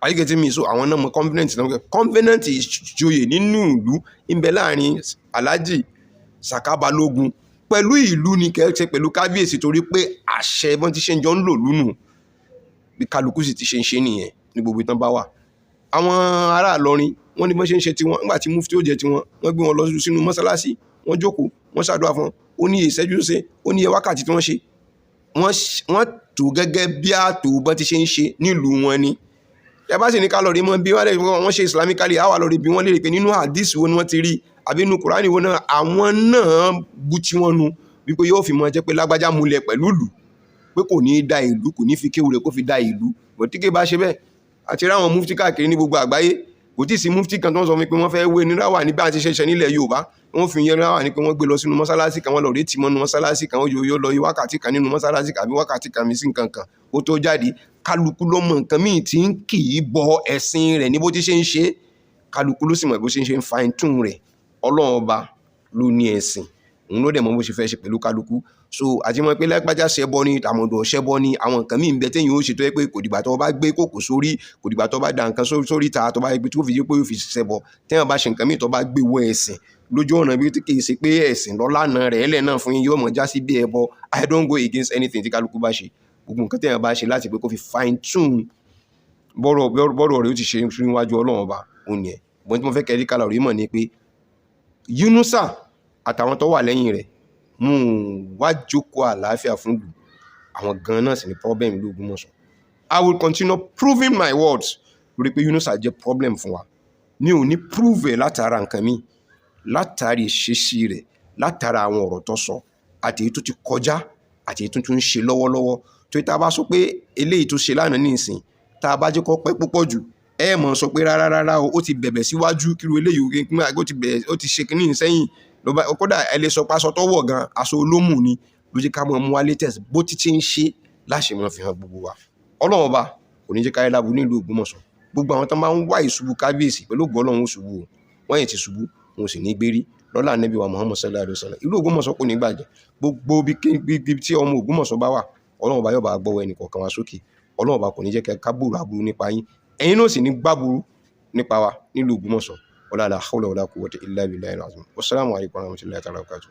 ayíkẹ́ mi. So àwọn náà mọ covenant náà, covenant ìjòyè nínú ìlú ń bẹ láàrin Alhaji Saka Balógun pẹ̀lú ìlú ni, kẹ́ ṣe pẹ̀lú kábíyèsí, torí pé àṣẹ bọ́n ti ṣe ń jọ ń lò lúnù, bí kálukú sì ti ṣe ń ṣe nìyẹn ní gbogbo ìtàn bá wà. Àwọn ará Ìlọrin, wọ́n ní bọ́n ṣe ń ṣe tiwọn. Nígbà tí mufti ó jẹ tiwọn, wọ́n gbé wọn lọ sínú mọ́sálásí, wọ́n jókòó, wọ́n ṣàdúrà fún wọn. Ó ní ìṣẹ́jú tó ṣe, ó ní iye wákàtí tí wọ́n ṣe. Wọ́n tó gẹ́gẹ́ bí ààtò bọ́n ti ṣe ń ṣe nílùú wọn ni. Ẹ bá sì ní ká lọ rí mọ́ bí wọ́n lè wọ́n ṣe islamically, àwa lọ rí bí wọ́n lè rí pé nínú hadith wo ni wọ́n ti rí, àbí nínú Kùránì wo náà àwọn náà bú tí wọ́n nu wípé yóò fi mọ jẹ́ pé lágbájá múlẹ̀ pẹ̀lú ìlú, pé kò ní í da ìlú, kò ní fi kéwù rẹ̀ kó fi da ìlú. Bọ̀ tí kì bá ṣe bẹ́ẹ̀, àti ráwọn mufti káàkiri ní gbogbo àgbáyé, kò tí ì sí mufti kan tó ń sọ fún mi pé wọ́n fẹ́ wé ní ráwà ní bí a ti ṣe ṣe nílẹ̀ Yorùbá. Wọ́n fi yẹn ráwà ní pé wọ́n gbé lọ sínú mọ́sálásí kan, wọ́n lọ rí tìmọ́ nínú mọ́sálásí kan, yóò lọ wákàtí kan nínú mọ́sálásí àbí wákàtí kan mi sí nǹkan kan ó tó jáde. Kálukú ló mọ nǹkan míì tí ń kì í bọ ẹ̀sìn rẹ̀ ní bó ti ṣe ń ṣe. Kálukú ló sì mọ̀ bó ṣe ń ṣe ń fine tune rẹ̀. Ọlọ́run Ọba ló ní ẹ̀sìn, òun ló dẹ̀ mọ̀ bó ṣe fẹ́ ṣe pẹ̀lú kálukú. So àti mọ̀ pé lágbájá ṣẹbọ ni, tàmọ̀dò ṣẹbọ ni, àwọn nǹkan míì ń bẹ téèyàn ó ṣe tó yẹ pé kò dìgbà tó bá gbé kòkò sórí, kò dìgbà tó bá da nǹkan sórí ta tó bá yẹ pé tó fi yé pé ó fi ṣẹbọ. Téèyàn bá ṣe nǹkan míì tó bá gbé wọ ẹ̀sìn lójú ọ̀nà bí kì í ṣe pé ẹ̀sìn lọ́lànà rẹ̀ ẹlẹ́ náà fún yín, yóò mọ̀ já sí bí ẹbọ. I don't go against anything tí kálukú bá ṣe. Gbogbo nǹkan téèyàn bá ṣe láti pé kó fi fine tune bọ́rọ̀ rẹ̀ ó ti ṣe níwájú Ọlọ́run Ọba òun yẹn. Bọ́n tí mo fẹ́ kẹ́rí kálọ̀ rí mọ̀ ni pé Yunusa àtàwọn tó wà lẹ́yìn rẹ̀ mú un wá jókòó àlàáfíà fún ìlú. Àwọn gan náà sì ní problem ìlú Ògbómọ̀ṣọ́. I will continue proving my words lórí pé Yunusa jẹ́ problem fún wa. Mi ò ní prove ẹ̀ látara nǹkan mi, látàrí ìṣesí rẹ̀, látara àwọn ọ̀rọ̀ tó sọ àti èyí tó ti kọjá àti èyí tó tún ń ṣe lọ́wọ́lọ́wọ́. Torí tá a bá sọ pé eléyìí tó ṣe lánàá nísìn, tá a bá jẹ́ kó pẹ́ púpọ̀ jù, ẹ mọ̀ sọ pé rárá rárá o, ó ti bẹ̀bẹ̀ síwájú kíru eléyìí, ó ti bẹ̀rẹ̀, ó ti ṣe kínní sẹ́yìn ló bá. Kódà ẹ lè sọ pé aṣọ tó wọ̀ gan aṣọ olómù ni ló jẹ́ ká mọ̀ mú wa latest bó ti ti ń ṣe láṣẹ mọ̀ fi hàn gbogbo wa. Ọlọ́run Ọba kò ní jẹ́ káyé lábu nílùú Ògbómọ̀ṣọ́. Gbogbo àwọn tó máa ń wá ìṣubú kábíyèsí, pẹ̀lú ògo Ọlọ́run, ó ṣubú o. Wọ́n yẹn ti ṣubú, wọn ò sì ní gbérí lọ́lá Ànábì wa Muhammad sallallahu alaihi wasallam. Ìlú Ògbómọ̀ṣọ́ kò ní bàjẹ́. Gbogbo ibi tí ọmọ Ògbómọ̀ṣọ́ bá wà, Ọlọ́run Ọba yóò bá gbọ́wọ́ ẹnì kọ̀ọ̀kan wa sókè. Ọlọ́run Ọba kò ní jẹ́ ká gbúrò aburú nípa yín, ẹ̀yin náà sì ní gbàburú nípa wa nílùú Ògbómọ̀ṣọ́. Wala la hawla wala quwwata illa billahi al-azim. Wassalamu alaikum warahmatullahi ta'ala wabarakatuh.